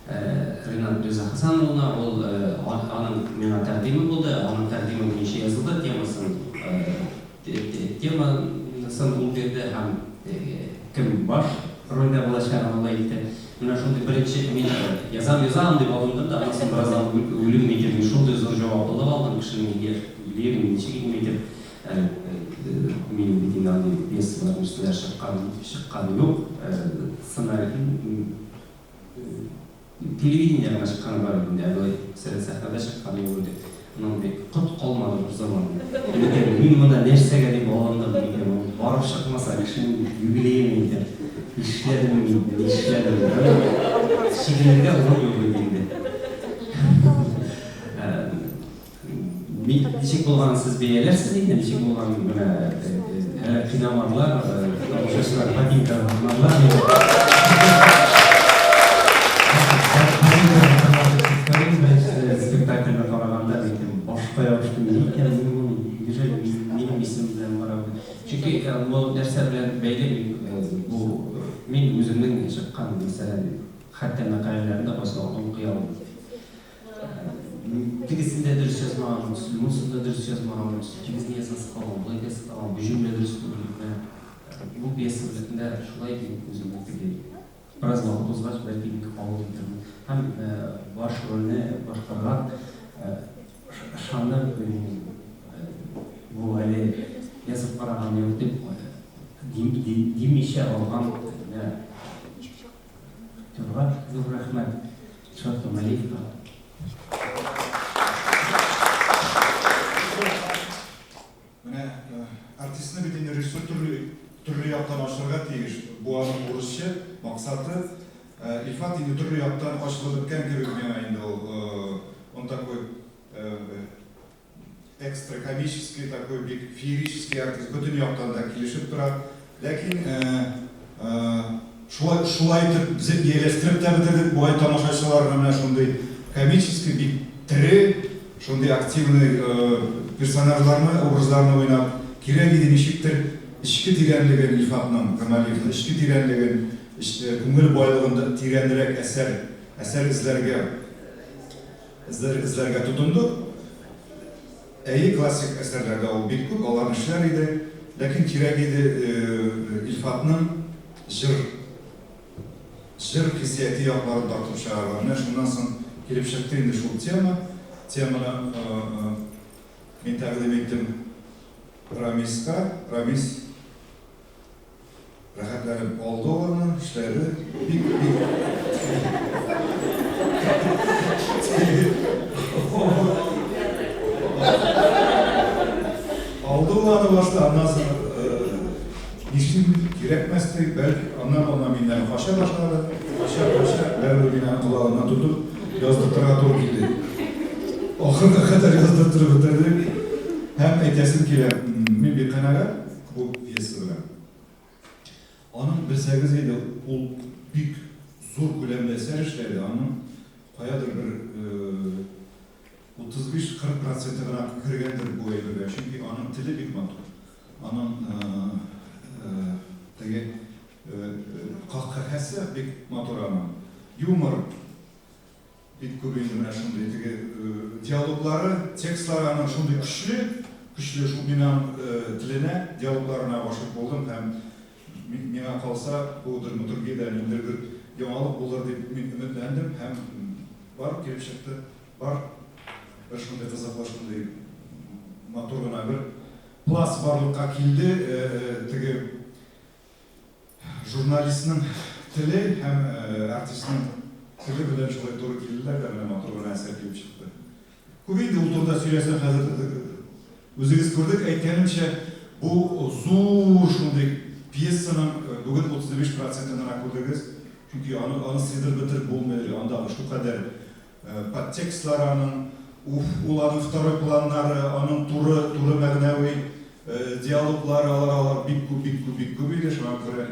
Ринат Риза Хәсән улына, ул аның миңа тәкъдиме булды, аның тәкъдиме буенча язылды, темасын темасын ул бирде һәм кем баш рольдә булачагын ул әйтте. Менә шундый беренче мин язам, язам дип алындым да, аннан соң бераздан уйлыйм икән, мин шундый зур җаваплылык алдым, кешенең юбилеен ничек инде итеп, минем бит инде андый пьесалар, нәрсәләр чыккан, чыкканы юк, сценарий Телевидениедә генә чыкканы бар иде инде, ә болай сәләт сәхнәдә чыкканы юк иде. Аннан бик кот калмады бер заман. Мин әйтәм, мин монда нәрсәгә дип алындым, мин әйтәм, ул барып чыкмаса, кешенең юбилеен мин әйтәм, нишләдем мин, нишләдем. Чигенергә урын юк иде инде. Мин ничек булганын сез бәяләрсез инде, ничек булганын менә әле кыйнамадылар, тамашачылар ботинка тыкмадылар. Спектакльне караганда мин башка ябышты, ни икән мин моны, неужели минем исем белән бара бу? Чөнки бу нәрсә белән бәйле, мин бу мин үземнең чыккан, мәсәлән, хәтта мәкаләләрне дә кайсы вакытта укый алмыйм. Тегесен дә дөрес язмаганмын төсле, монысын да дөрес язмаганмын төсле, тигезне язасы калган, болай итәсе калган, бу җөмлә дөрес түгел. Менә бу пьеса белән дә шулай дип үземне теге бераз вакыт узгач, бәлки бик кабул итермен. Һәм баш рольне башкарган ышанып, бу әле язып караган юк дип димичә алган менә Актерга зур рәхмәт. Илшат Камалиевка. Менә артистны бит инде режиссер төрле төрле яктан ачырга тиеш. Бу аның бурычы, максаты. Илфат инде төрле яктан ачылып беткән кебек миңа инде ул. Он такой Экстра комический такой, бик феерический артист, бөтен яктан да килешеп тора. Ләкин шулай шулай итеп без ияләштереп тә бетердек бугай тамашачыларны менә шундый комический, бик тере, шундый активный персонажларны, образларны уйнап. Кирәк иде ничектер эчке тирәнлеген Илфатның, Камалиевның эчке тирәнлеген. күңел байлыгында тирәнрәк әсәр, әсәр эзләргә, эзләр, эзләргә тотындык. Әйе, классик әсәрләр дә ул бик күп, аларны эшләр иде. Ләкин кирәк иде Илфатның җыр, җыр хиссияте якларын тартып чыгарырга. Менә шуннан соң килеп чыкты инде шул тема. Теманы мин тәкъдим иттем Рамиска. Рамис Рәхәтләнеп алды ул аны, эшләде. Бик, бик. Алды ул аны башта, аннан соң нишлим, кирәкмәс ди, бәлки, аннан ана миннән кача башлады. Кача, кача, бәрібер мин аны колагыннан тотып яздыртырга туры килде. Ахырга кадәр яздыртырып бетердек. Һәм әйтәсем килә, мин бик канәгать бу пьеса белән. Аның, белсәгез иде, ул бик зур күләмле әсәр эшләде, аның каядыр бер 35-40 проценты гына кергәндер бу әйбергә, чөнки аның теле бик матур, аның теге каһкаһәсе бик матур аның, юмор. Бик күп инде менә шундый теге диалоглары, текстлары аның шундый көчле, көчле шул мин аның теленә, диалогларына гашыйк булдым һәм миңа калса, бу драматургиядә ниндидер бер яңалык булыр дип мин өметләндем һәм бар, килеп чыкты, бар бер шундый кызыклы, шундый матур гына бер пласт барлыкка килде, теге Журналистның теле һәм артистның теле белән шулай туры килделәр дә, менә матур гына әсәр килеп чыкты. Күп инде ул турыда сөйләсәң, хәзер үзегез күрдек, әйткәнемчә, бу зур шундый пьесаның бүген 35 процентын гына күрдегез, чөнки аны аны сыйдырып бетереп булмый, андагы шулкадәр Подтекстлары аның, уф, ул аның второй планнары, аның туры, туры мәгънәви диалоглары, алар, алар бик күп, бик күп, бик күп иде, шуңа күрә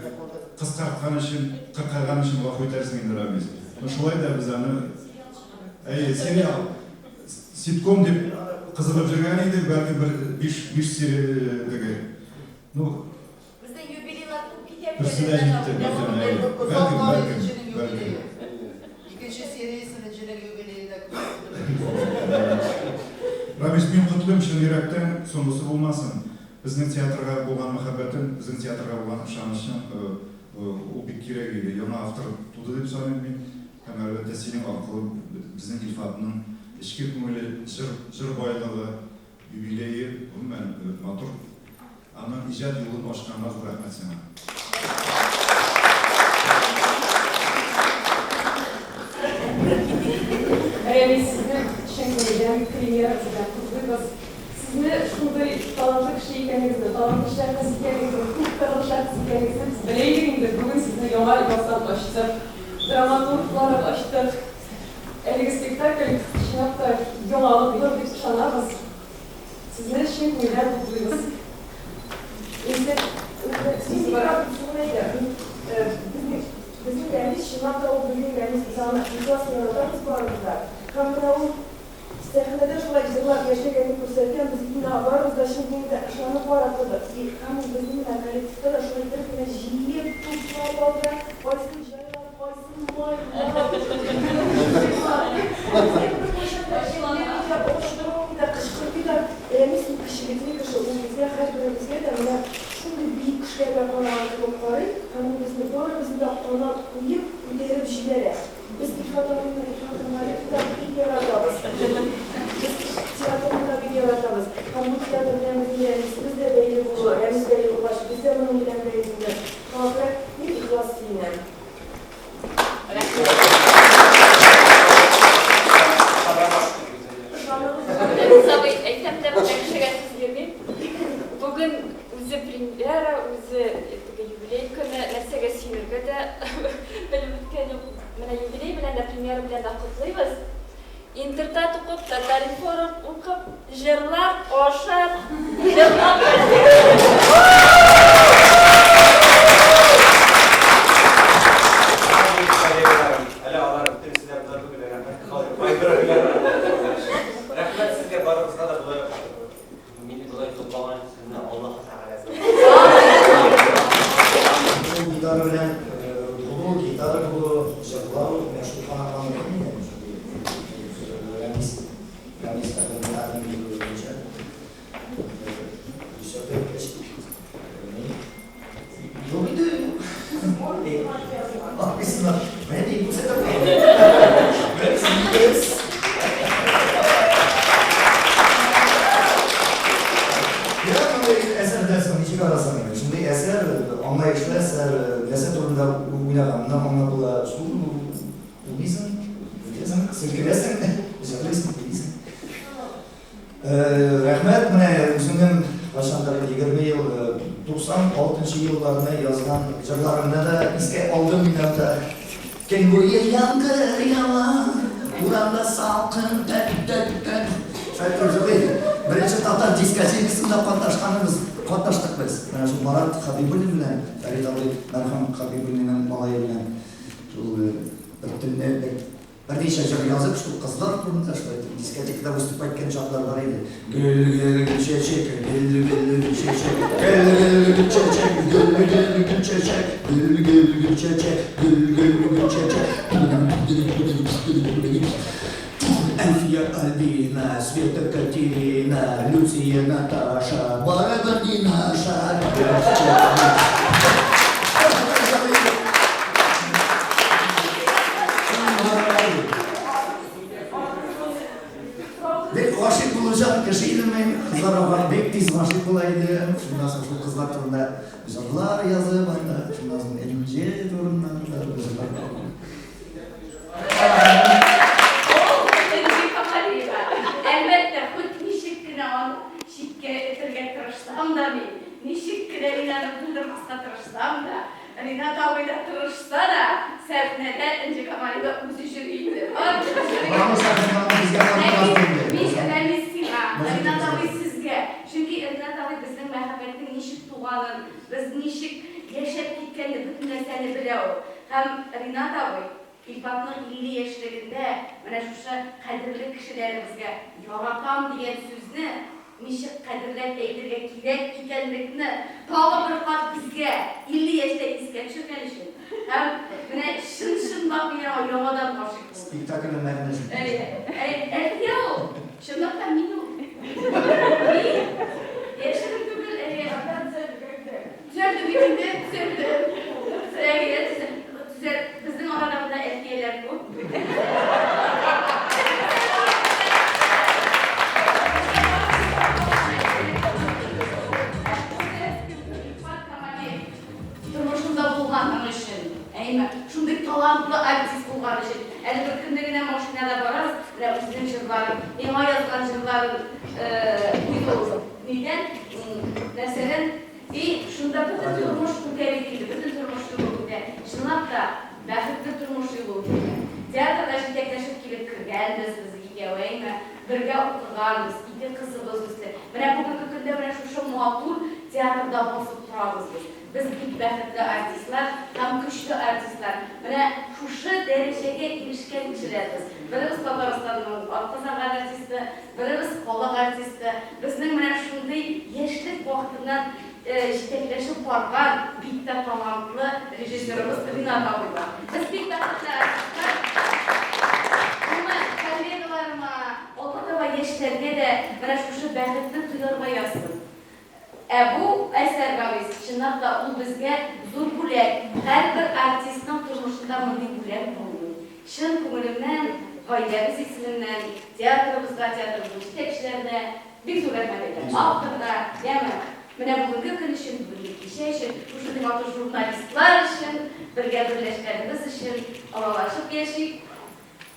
кыскарткан өчен, кыркарган өчен гафу итәрсең инде, Рамис. Но шулай да без аны, әйе, сериал, ситком дип кызыгып йөргән идек, бәлки бер биш, биш серия теге, ну, Безнең юбилейлар күп китә бит Берсе дә җитте, бәлкем, әйе. Бәлкем, бәлкем, бәлкем. Икенче сериясен Энҗенең юбилеенда күрсәттем. Рамис, мин котлыйм чын йөрәктән, соңгысы булмасын. Безнең театрга булган мәхәббәтең, безнең театрга булган ышанычың, ул бик кирәк иде. Яңа автор туды дип саныйм мин. Һәм, әлбәттә, синең аркылы безнең Илфатның эчке күңеле, җыр, җыр байлыгы, юбилее, гомумән, матур Аның иҗат юлын ачканга зур рәхмәт сиңа. Рәмис, сезне чын күңелдән премьерагыз белән котлыйбыз. Сезне шундый талантлы кеше икәнегезне, талантлы шәхес икәнегезне, күпкырлы шәхес икәнегезне без белә идек инде. Бүген сезне яңа яктан ачтык. Драматург буларак ачтык. Әлеге спектакль, чынлап та, яңалык булыр дип ышанабыз. Сезне чын күңелдән котлыйбыз. Инде Мин бик рад шуны әйтәм. Безнең безнең Рәмис чынлап та ул безнең Рәмис, без аны ихлас яратабыз барыбыз да. Һәм менә ул сәхнәдә шулай җырлап яшәгәнен күрсәткән, без менә барыбыз да чын күңелдән ышанып бара тордык. И һәм ул безне менә коллективта да шулай иттереп менә җыеп, туплап алды, кайсын җайлап, кайсын майлап, Кычкырмый да, Рәмис ул кечелекле кеше, ул безгә һәрберебезгә дә менә шундый бөек кешеләргә караган кебек карый һәм ул безне барыбызны да канат куеп, күтәреп җибәрә. Без Илфат абыйны, Илфат Нургалиевны да бик яратабыз. Без театрны да бик яратабыз. Һәм бу театр белән безнең Рәмисебез дә бәйле булу, Рәмис бәйле булгач, без дә моның белән бәйле булдык. Шуңа күрә мин ихлас сөенәм. Рәмис абый, әйтәм дә, бүтән кешегә сүз бирмим. Бүген үзе премьера, үзе теге юбилей көне, нәрсәгә сөенергә дә белеп беткән юк. Менә юбилей белән дә, премьера белән дә котлыйбыз. Интертат укып, Татар-информ укып, җырлап, ашап, җырлап. Коллегаларым, әле алар бөтенесе дә монда түгел, рәхмәт. Рәхмәт сезгә барыгызга да болай мине болай туплаган сезне Аллаһы Тәгалә. Ул гитара белән Гитара булу, җырлау, менә шул канатлану инде. Рәмис, Рәмис әфәнденең буенча. Режиссер әйткәч, юк инде. Абыйсына, менә ни күрсәтә. Я, мондый әсәрдән соң ничек арасың инде? Шундый әсәр, аңлаешлы әсәр, нәрсә турында уйлаганны аңлап була. Шул уйныйсың, әйтәсең, селкенәсең, җырлыйсың, уйныйсың. Рәхмәт, менә үземнең кайчандыр 20 ел, 96 нчы елларны язган җырларымны да искә алдым мин анда. Төн буе яңгыр ява, урамда салкын, тәт-тәт-тәт. Шулай итеп җырлый. Беренче татар дискотекасында катнашканыбыз, катнаштык без. Менә шул Марат Хәбибуллин белән, Фәрит абый мәрхүм Хәбибуллинның малае белән шул бер төнне бер Берничә җыр язып, шул кызлар турында шулай итеп дискотекада выступать иткән чаклар бар иде. Гөл, гөл, гөл чәчәк, гөл, гөл, гөл чәчәк, гөл, гөл, гөл чәчәк, гөл, гөл, гөл чәчәк, гөл, гөл, гөл чәчәк, гөл, гөл, гөл чәчәк. Әлфия, Альбина, Света, Катерина, Люция, Наташа, барыбер не наша. Бик гашыйк булучан кеше идем мин. Кызлар ага бик тиз гашыйк була иде. Шуннан соң шул кызлар турында җырлар язып анда, шуннан соң Энҗе турында да җырлар. Ул Энҗе Камалиева. Әлбәттә, хоть ничек кенә аны читкә этәргә тырышсам да мин, ничек кенә мин аны булдырмаска тырышсам да, Ринат абый да тырышса да, сәхнәдә Энҗе Камалиева үзе йөри иде. Бар үзе йөри. Ләкин мин Рәмис сиңа, Ринат абый сезгә. Чөнки Ринат абый безнең мәхәббәтнең ничек туганын, без ничек яшәп киткәнне, бөтен нәрсәне белә ул. Һәм Ринат абый, Илфатның 50 яшьлегендә менә шушы кадерле кешеләребезгә яратам дигән сүзне ничек кадерләп әйтергә кирәк икәнлекне тагы бер кат безгә 50 яшьтә искә төшергән өчен һәм менә чын-чынлап мин аңа яңадан гашыйк булдым. Спектакльнең мәгънәсе. Әйе. Әйе. Әлфия ул. Чынлап та мин ул. Мин. Яшерен түгел, әйе. Төзәлде бит инде, төзәлде. Әйе, төзәл. Безнең арада монда Әлфияләр күп. Тормышында булганың өчен, әйме, шундый талантлы артист булган өчен. Әле бер көнне генә машинада барабыз, менә үзенең җырларын, миңа язган җырларын куйды ул. Нидән, нәрсәдән И шунда бөтен тормыш үтә бит инде, бөтен тормыш юлы үтә. Чынлап та, бәхетле тормыш юлы үтә. Театрга җитәкләшеп килеп кергәнбез без икәү, әйме? Бергә укыганбыз, ике кызыбыз үсте. Менә бүгенге көндә менә шушы матур театрда басып торабыз без. Без бик бәхетле артистлар һәм көчле артистлар. Менә шушы дәрәҗәгә ирешкән кешеләр без. Беребез Татарстанның атказанган артисты, Беребез халык артисты, безнең менә шундый яшьлек вакытыннан җитәкләшеп барган бик тә талантлы режиссерыбыз Ринат абый бар. Без бик бәхетле артистлар. Гомумән, коллегаларыма, алга таба яшьләргә дә менә шушы бәхетне тоярга язсын. Ә бу әсәр, Гавис, чынлап та, ул безгә зур бүләк. Һәрбер артистның тормышында мондый бүләк булмый. Чын күңелемнән, гаиләбез исеменнән, театрыбызга, театрыбызның җитәкчеләренә бик зур рәхмәт әйтәм. Авторга, яме, менә бүгенге көн өчен, бүгенге кичә өчен, шушындый матур журналистлар өчен, бергә берләшкәнебез өчен аралашып яшик.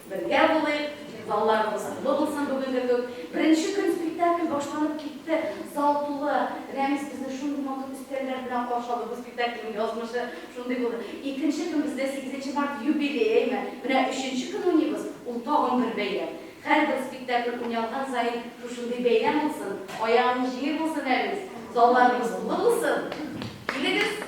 Бергә булыйк, залларыбыз тулы булсын бүгенге кебек. Беренче көн спектакль башланып китте, зал тулы. Рәмис безне шундый матур өстәлләр белән каршы алды. Бу спектакльнең язмышы шундый булды. Икенче көн бездә сигезенче март юбилей, әйме? Менә өченче көн уйныйбыз, ул тагын бер бәйрәм. Һәрбер спектакль уйналган саен шушындый бәйрәм булсын, аягың җиңел булсын, Рәмис, залларыбыз тулы булсын. Килегез!